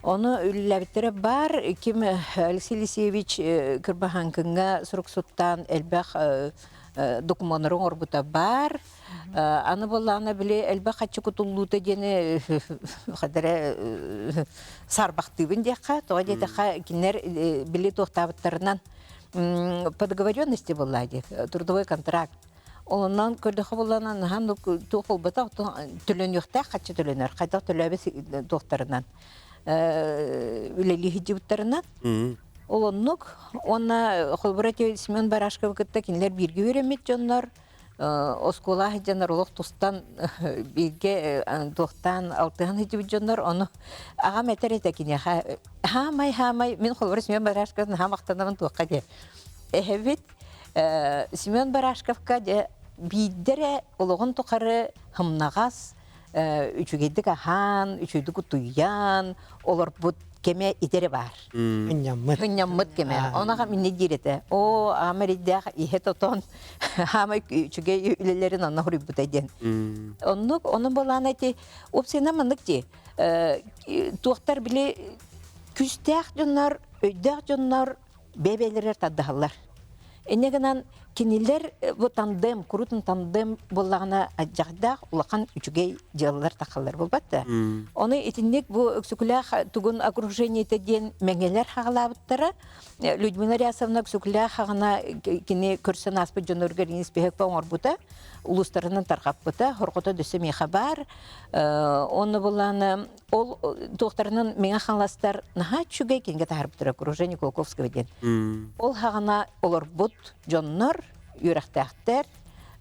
S6: Ону үлэлээбиттэрэ баар ким Алексей Алексеевич Кырбаһааҥкыҥҥа суруксуттаан элбэх докумуоннары оҥорбута баар. Аны буоллаҕына били элбэх хаччы кутуллуута диэни хадара саарбахтыыбын диэххэ. Тоҕо диэтэххэ кинилэр били туохтаабыттарынан по договоренности была трудовой контракт. Онон көрдөхө буллана наһаа туох буолбатах төлөнүөхтээх хаччы төлөнөр хайдах төлөөбүт туохтарынан үлэлии сылдьыбыттарынан. Ол оннук. Уонна холобура ити Семен Барашковы кытта кинилэр бииргэ үөрэммит дьоннор, оскуола сылдьаннар олох тустан бииргэ туохтаан алтыһан сылдьыбыт дьоннор. Ону аҕам этэр этэ киниэхэ хаамай хаамай мин холобура Семен Барашков наһаа махтанабын туохха диэ. Эһэбит Семен Барашковка дьэ биирдэ эрэ олоҕун тухары һымнаҕас үчүгэйдик аһаан, үчүгэйдик утуйан олорбут кэмэ итэрэ баар.
S3: Ынньаммыт.
S6: Ынньаммыт кэмэ. Онаха минне диир этэ. Оо, аама эрийдээх иһэ тотон, хаамай үчүгэй үлэлэрин онно хоруйбута диэн. Оннук, ону болаан эти, уопсайынан маннык дии, туохтар били күүстээх дьоннор, өйдөөх дьоннор бэйэ-бэйэлэригэр тардыһаллар. Инньэ гынан кинилэр бу тандем, курутун тандем буоллаҕына адьаҕдаах улахан үчүгэй дьыалалар тахаллар буолбат да. Ону итинник бу Өксөкүлээх тугун окружениета диэн мэҥэлэр хаҕалаабыттара. Людмила Рясовна Өксөкүлээх хаҕына кини көрсөн ааспыт дьонноругар испиһэк оҥорбута, улуустарынан тарҕаппыта, хорҕото дөссө миэхэ баар. Онно буллаана ол туохтарынан Мэҥэ Хаҥаластар наһаа үчүгэй кинигэ таһаарбыттара окружение Кулаковского диэн. Ол хаҕана олорбут дьоннор, үөрэхтээхтэр,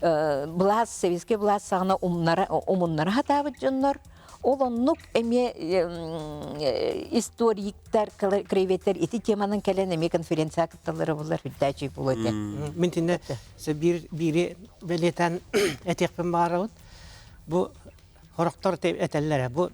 S6: былаас, советский былаас саҕана умнара, умуннара сатаабыт дьоннор, ол оннук эмиэ историктар, краеведтэр ити теманан кэлэн эмиэ конференция кытталлара булар үрдээчүй буолуо этэ.
S3: Мин тинне биир биири бэлиэтээн этиэхпин баҕарабын. Бу Сорохтор этэллэрэ бу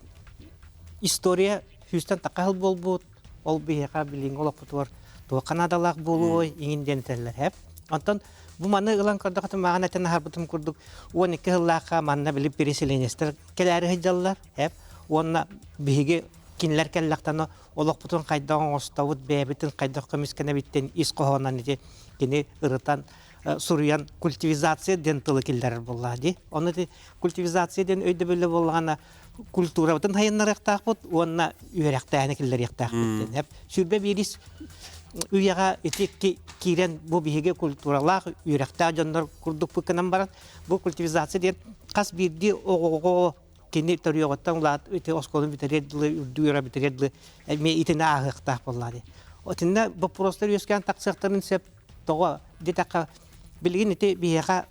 S3: история сүүстэн тахха сыл буолбут, ол биһиэхэ билиҥҥи олохпутугар туохха наадалаах буолуой иҥин диэн этэллэр һэп. Онтон бу маны ылан көрдөхөтүм мааҕын этэн аһарбытым курдук 12 сыллаахха манна били переселенецтэр кэлээри сылдьаллар һэп. Уонна биһиги кинилэр кэллэхтэринэ олохпутун хайдах оҥостобут, бэйэбитин хайдах көмүскэнэбиттэн ис хоһоонунан ити кини ырытан суруйан культивизация диэн тылы киллэрэр буоллаҕа дии. Ону ити культивизация диэн өйдөбүлэ буоллаҕына культурабытын сайыннарыахтаахпыт уонна үөрэхтээһини киллэриэхтээхпит диэн. 21 үйэҕэ ити киирэн бу биһиги культуралаах үөрэхтээх дьоннор курдукпут гынан баран бу культивизация диэн хас биирдии оҕоҕо кини төрүөҕүттэн улаат ити оскуоланы бүтэриэр дылы үрдүк үөрэх бүтэриэр дылы эмиэ итини ааһыахтаах буоллаҕа дии. Итиннэ боппуруостар үөскээн тахсыахтарын сөп тоҕо диэтэххэ билигин ити биһиэхэ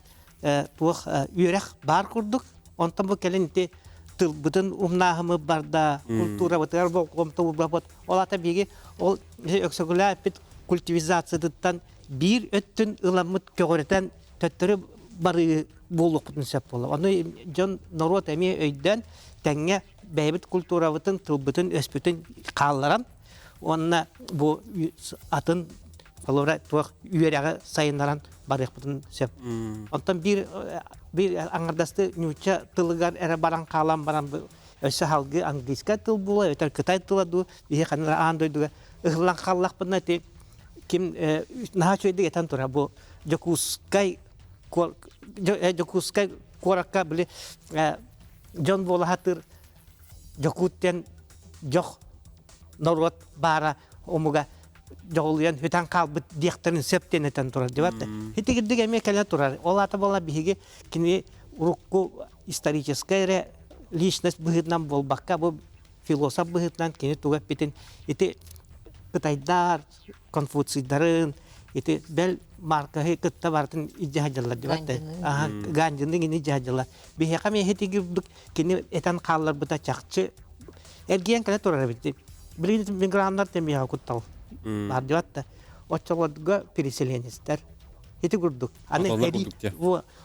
S3: туох үөрэх баар курдук онтон бу кэлин ити тылбытын умнааһыммыт барда культурабытыгар болҕомто уурбаппыт ол аата биһиги ол Өксөкүлээх эппит культивизациятыттан биир өттүн ыламмыт көҕүрэтэн төттөрү барыы буолуохпутун сөп буолла. Ону дьон норуот эмиэ өйдөөн тэҥҥэ бэйэбит культурабытын, тылбытын, өспүтүн хаалларан уонна бу атын холобура туох үөрэҕи сайыннаран барыахпытын сөп. Онтон биир биир аҥардасты нуучча тылыгар эрэ баран хаалан баран өссө салгыы английскай тыл буола эбэтэр кытай тыла дуу биһи ханна аан дойдуга ыһыллан хааллахпытына ити ким наһаа үчүгэйдик этэн турар бу Дьокуускай Дьокуускай куоракка били дьон буола сатыыр Дьокуут диэн дьох норуот баара омуга дьоҕулуйан сүтэн хаалбыт диэхтэрин сөп диэн этэн турар дебат. Итигирдик эмиэ кэлэ турар. Ол аата буола биһиги кини урукку историческай эрэ личность быһыытынан буолбакка бу философ быһыытынан кини тугу эппитин ити кытайдар Конфуцийдарын ити бэл Маркаһы кытта барытын илдьэ сылдьаллар дебат. Гандины илдьэ сылдьаллар. Биһиэхэ эмиэ итигирдик кини этэн хаалларбыта чахчы эргийэн кэлэ турар эбит. Билигин миграннар тэмиэхэ куттал баар дебат да. Оччолорго переселенецтэр ити курдук. Аны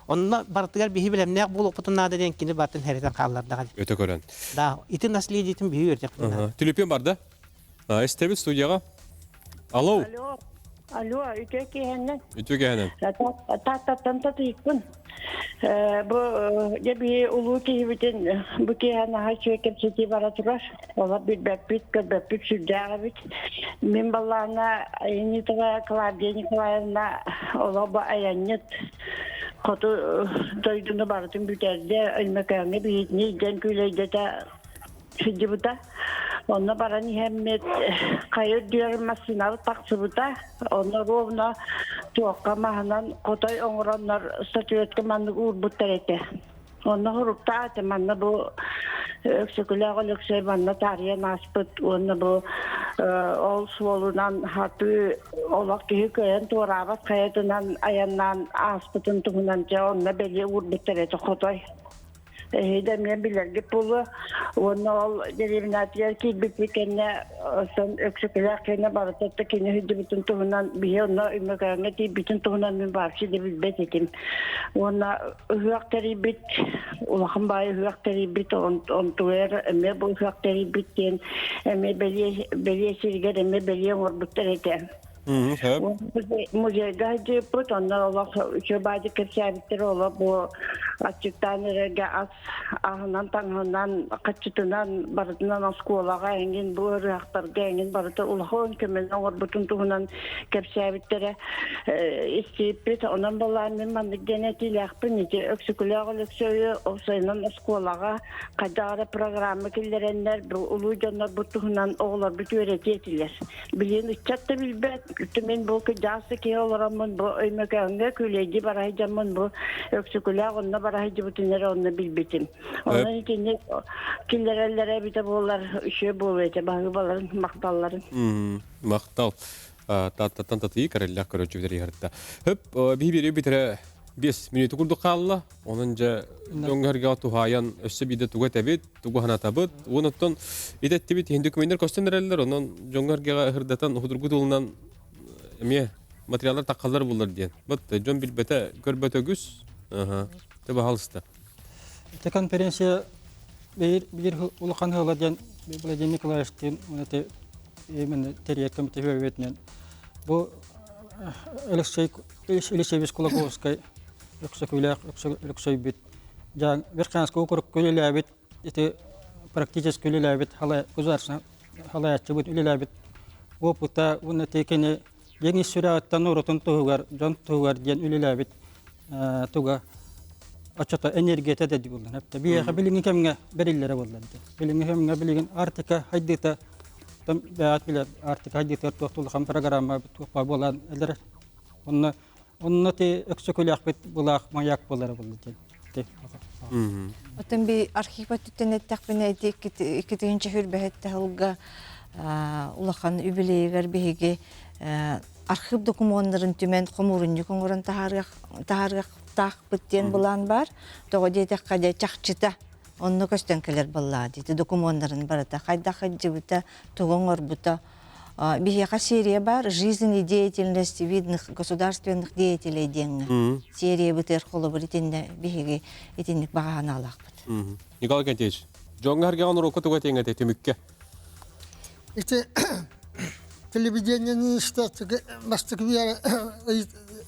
S3: онно барытыгар биһи билэмнээх буолуохпутун наада диэн кини барытын хэритэн хааллардаҕа.
S1: Өтө көрөн.
S3: Да, ити наследиетин биһи үөрдехпит наада.
S1: Түлүпүөн барда. Истэбит студияҕа. Алло.
S9: Алло. Алло, үтүө киэһэннэн.
S1: Үтүө киэһэнэн.
S9: Тааттаттан татыйыкпын. Бу дьэ биһи улуу киһибитин бу киэһэ наһаа үчүгэй кэпсэтии бара турар. Олор билбэппит, көрбөппүт сүрдээх эбит. Мин баллаана Айанитова Клавдия Николаевна олох бу айанньыт хоту дойдуну барытын бүтэрдэ, Өймөкөөҥҥө биһитини илдьэн күүлэйдэтэ сылдьыбыта. Онно баран иһэммит хайа үрдүгэр массыынабыт тахсыбыта. Онно ровно туохха маһынан хотой оҥороннор статуэтка маннык уурбуттар этэ. Онно хоруктааты манна бу Өксөкүлээх Өлөксөй манна таарыйан ааспыт уонна бу ол суолунан хатыы олох киһи кыайан туораабат хайатынан айаннаан ааспытын туһунан дьэ онно бэлиэ уурбуттар этэ хотой. Эһиги эмиэ билэргит буолуо. Уонна ол дэриэбинээтигэр киирбиппит кэннэ оттон Өксөкүлээх кэннэ барыта да кини сылдьыбытын туһунан биһи онно Өймөкөөҥҥө тиийбитин туһунан мин вообще да билбэт этим. Уонна ыһыах тэрийбит, улахан баай ыһыах тэрийбит, онтугар эмиэ бу ыһыах тэрийбит диэн эмиэ бэлиэ бэлиэ сиригэр эмиэ бэлиэ оҥорбуттар этэ. Музейга сылдьыппыт, онно олох үчүгэй баайдык кэпсээбиттэр, олох бу аччыктаан эрэргэ ас аһынан, таҥаһынан, хаччытынан, барытынан оскуолаҕа эҥин, бу ыарыһахтарга эҥин барыта улахан көмөнү оҥорбутун туһунан кэпсээбиттэрэ истииппит. Онон балаан мин маннык диэн этиилээхпин, ити Өксөкүлээх Өлөксөйү уопсайынан оскуолаҕа хайдах эрэ программа киллэрэннэр бу улуу дьоннорбут туһунан оҕолорбут үөрэтиэ этилэр. Билигин ыччат да билбэт. Мин бу кырдьаҕас киһи олороммун бу Өймөкөөҥҥө күлэйдии бара сылдьаммын бу Өксөкүлээх онно бара сылдьыбытын эрэ онно билбитим. Онон итини киллэрэллэрэ эбитэ буоллар үчүгэй буолуо этэ баһыыбаларын, махталларын.
S1: Махтал. Тааттаттан татыйы кэрэллээх көрөөччүбүтэр иһэртэ. Хөп, биһи биэри бүтэрэ 5 мүнүүтэ курдук хаалла. Онон дьэ дьоҥҥо туһаайан өссө биирдэ тугу этэбит, тугу санатабыт. Уон оттон итэттибит иһин документар көстөн эрэллэр. Онон дьоҥҥо ыһырдатан уһудургу тылынан эмиэ материаллар таххаллар буллар диэн. Вот дьон билбэтэ, көрбөтө үгүс. Аха. Ты баһалыста.
S2: Ити конференция биир биир улахан ыала диэн Владимир Николаевичтыын эти именно тэрийэр комитет үөбүтүнэн бу Алексей Елисеевич Кулаковскай Өксөкүлээх Өлөксөйбүт дьаҥ Верхоянскай округка үлэлээбит ити практически үлэлээбит государственный халаяччыбыт үлэлээбит опыта уонна ити кини дьиҥ ис сүрэҕиттэн норуотун туһугар дьон туһугар диэн үлэлээбит туга оччото энергията да буоллун эптэ биһиэхэ билиҥҥи кэмҥэ бэриллэрэ буолла билиҥҥи кэмҥэ билигин Арктика хайдыыта бэйэҕит билэр Арктика хайдыытыгар туох улахан программа туох буолан элэр онно Онно ти өксөкүлээхпит былаах маяк буолара буолла диэн.
S4: Оттон би архив өттүттэн эттэхпинэ ити иккитинчи хүрбэһэтте сылга улахан үбүлүөйүгэр биһиги архив докумуоннарын түмэн хомуурунньук оҥорон таһаарыахтаахпыт диэн былаан баар. Тоҕо диэтэххэ дьэ чахчыта онно көстөн кэлэр буоллаа дии докумуоннарын барыта хайдах сылдьыбыта, тугу оҥорбута Биһиэхэ серия баар «Жизнь и деятельность видных государственных деятелей» диэҥҥэ. Сериябытыгар холобур итиннэ биһиги итинник баҕаһанаалаахпыт.
S1: Николай Кентьевич, дьоҥҥо харгыаҕын уруокка туга этиэҥ түмүккэ?
S5: Ити телевидениени бастакы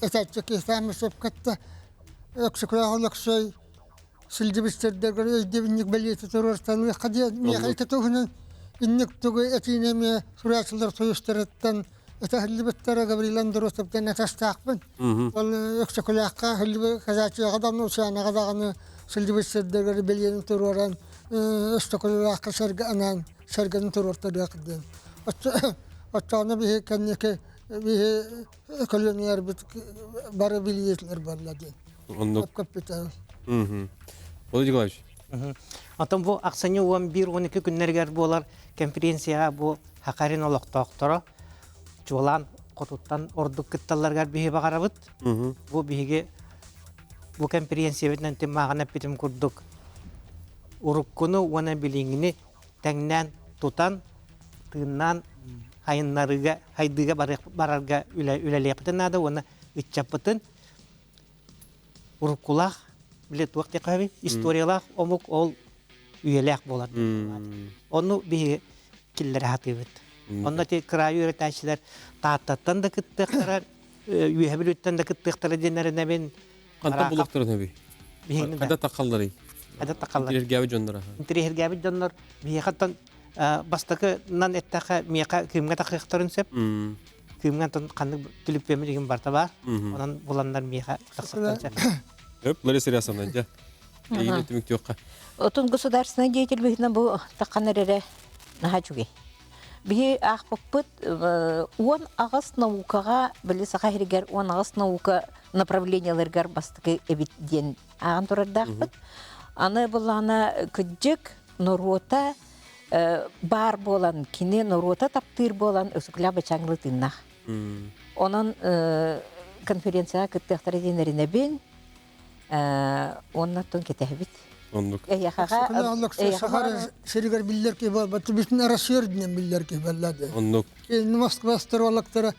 S5: этээччи киһи сөпкөттө Өксөкүлээх Өлөксөй сылдьыбыттардаргар өйдөбүнньүк бэлиэтэ туруорталыахха диэн миэхэ ити туһунан инник тугу этиини эмиэ суруйааччылар союзтарыттан этэ Гаврил Андросовтан этастаахпын. Ол Өксөкүлээххэ сылдьыбыт казачьяҕа даҕаны Усянаҕа даҕаны сылдьыбыт сирдэригэр бэлиэни туруоран Өксөкүлээххэ сэргэ анаан сэргэни туруортарыах диэн. Оччоҕуна биһи кэнники биһи көлүөнэлэрбит бары билиэтилэр буолла диэн.
S1: Оннук. Володя Николаевич.
S3: Оттон бу ахсынньы 11-12 күннэригэр буолар конференцияҕа бу Хакарин олохтоохторо чуолаан хотуттан ордук кытталларыгар биһи баҕарабыт. Бу биһиги бу конференциябытынан тиммааҕын эппитим курдук уруккуну уонна билиҥҥини тэҥнээн тутан тыыннаан хайыннарыыга хайдыыга барарга үлэлиэхпитин наада уонна ыччаппытын уруккулаах били туох диэххэ историялаах омук ол үйэлээх буолар онну биһиги киллэрэ сатыыбыт онно ти кыраайы үөрэтээччилэр Тааттаттан да кыттыахтара Үөһэ Бүлүүттэн да кыттыахтара диэн эрэнэбин
S1: Хантан булуохтарын эбий? Хада тахалларый?
S3: Хада тахаллар.
S1: Интириэһиргээбит дьоннор.
S3: Интириэһиргээбит дьоннор биһиэхэттэн бастакынан эттэххэ миэхэ кыымҥа тахыахтарын сөп. Кыымҥа онтон ханнык түлүппүөмүт игин барта баар. Онон буланнар миэхэ тахсыахтарын сөп.
S1: Өп, Лариса Ильясовна, дьэ. Эйигин түмүктүөххэ.
S6: Отун государственный деятель быһыытынан бу таххан эрэрэ наһаа үчүгэй. Биһи аахпыппыт 18 наукаҕа, били Саха сиригэр 18 наука направлениеларыгар бастакы эбит диэн ааҕан турардаахпыт. Аны буллаҕына кыдьык норуота баар буолан, кини норуота таптыыр буолан Өксөкүлээх бачаҥлы тыыннаах. Онон конференцияҕа кыттыахтара диэн эрэнэбин. Уонна оттон кэтэһэбит.
S1: Оннук.
S5: Эйиэхэ Сахара сиригэр биллэр киһи буолбат, бүтүн Россия үрдүнэн биллэр киһи буолла дии.
S1: Оннук.
S5: Москва астрологтара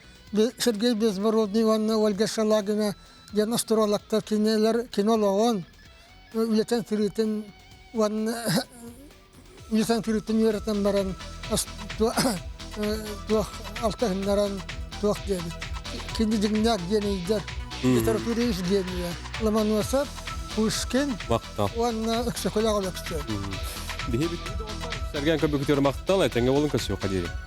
S5: Сергей Безбородный уонна Ольга Шалагина диэн астрологтар кинилэр кинологон үлэтин сырыытын уонна үлэтин сырыытын үөрэтэн баран туох алтыһыннаран туох диэбит. Кини дьиҥнээх генийдэр, литература ис генийэ Ломоносов, Пушкин уонна Өксөкүлээх Өлөксөй.
S1: Биһи Сэргэн көбүкүтүөр махтал, этэҥҥэ болун көсүөххэ диэри.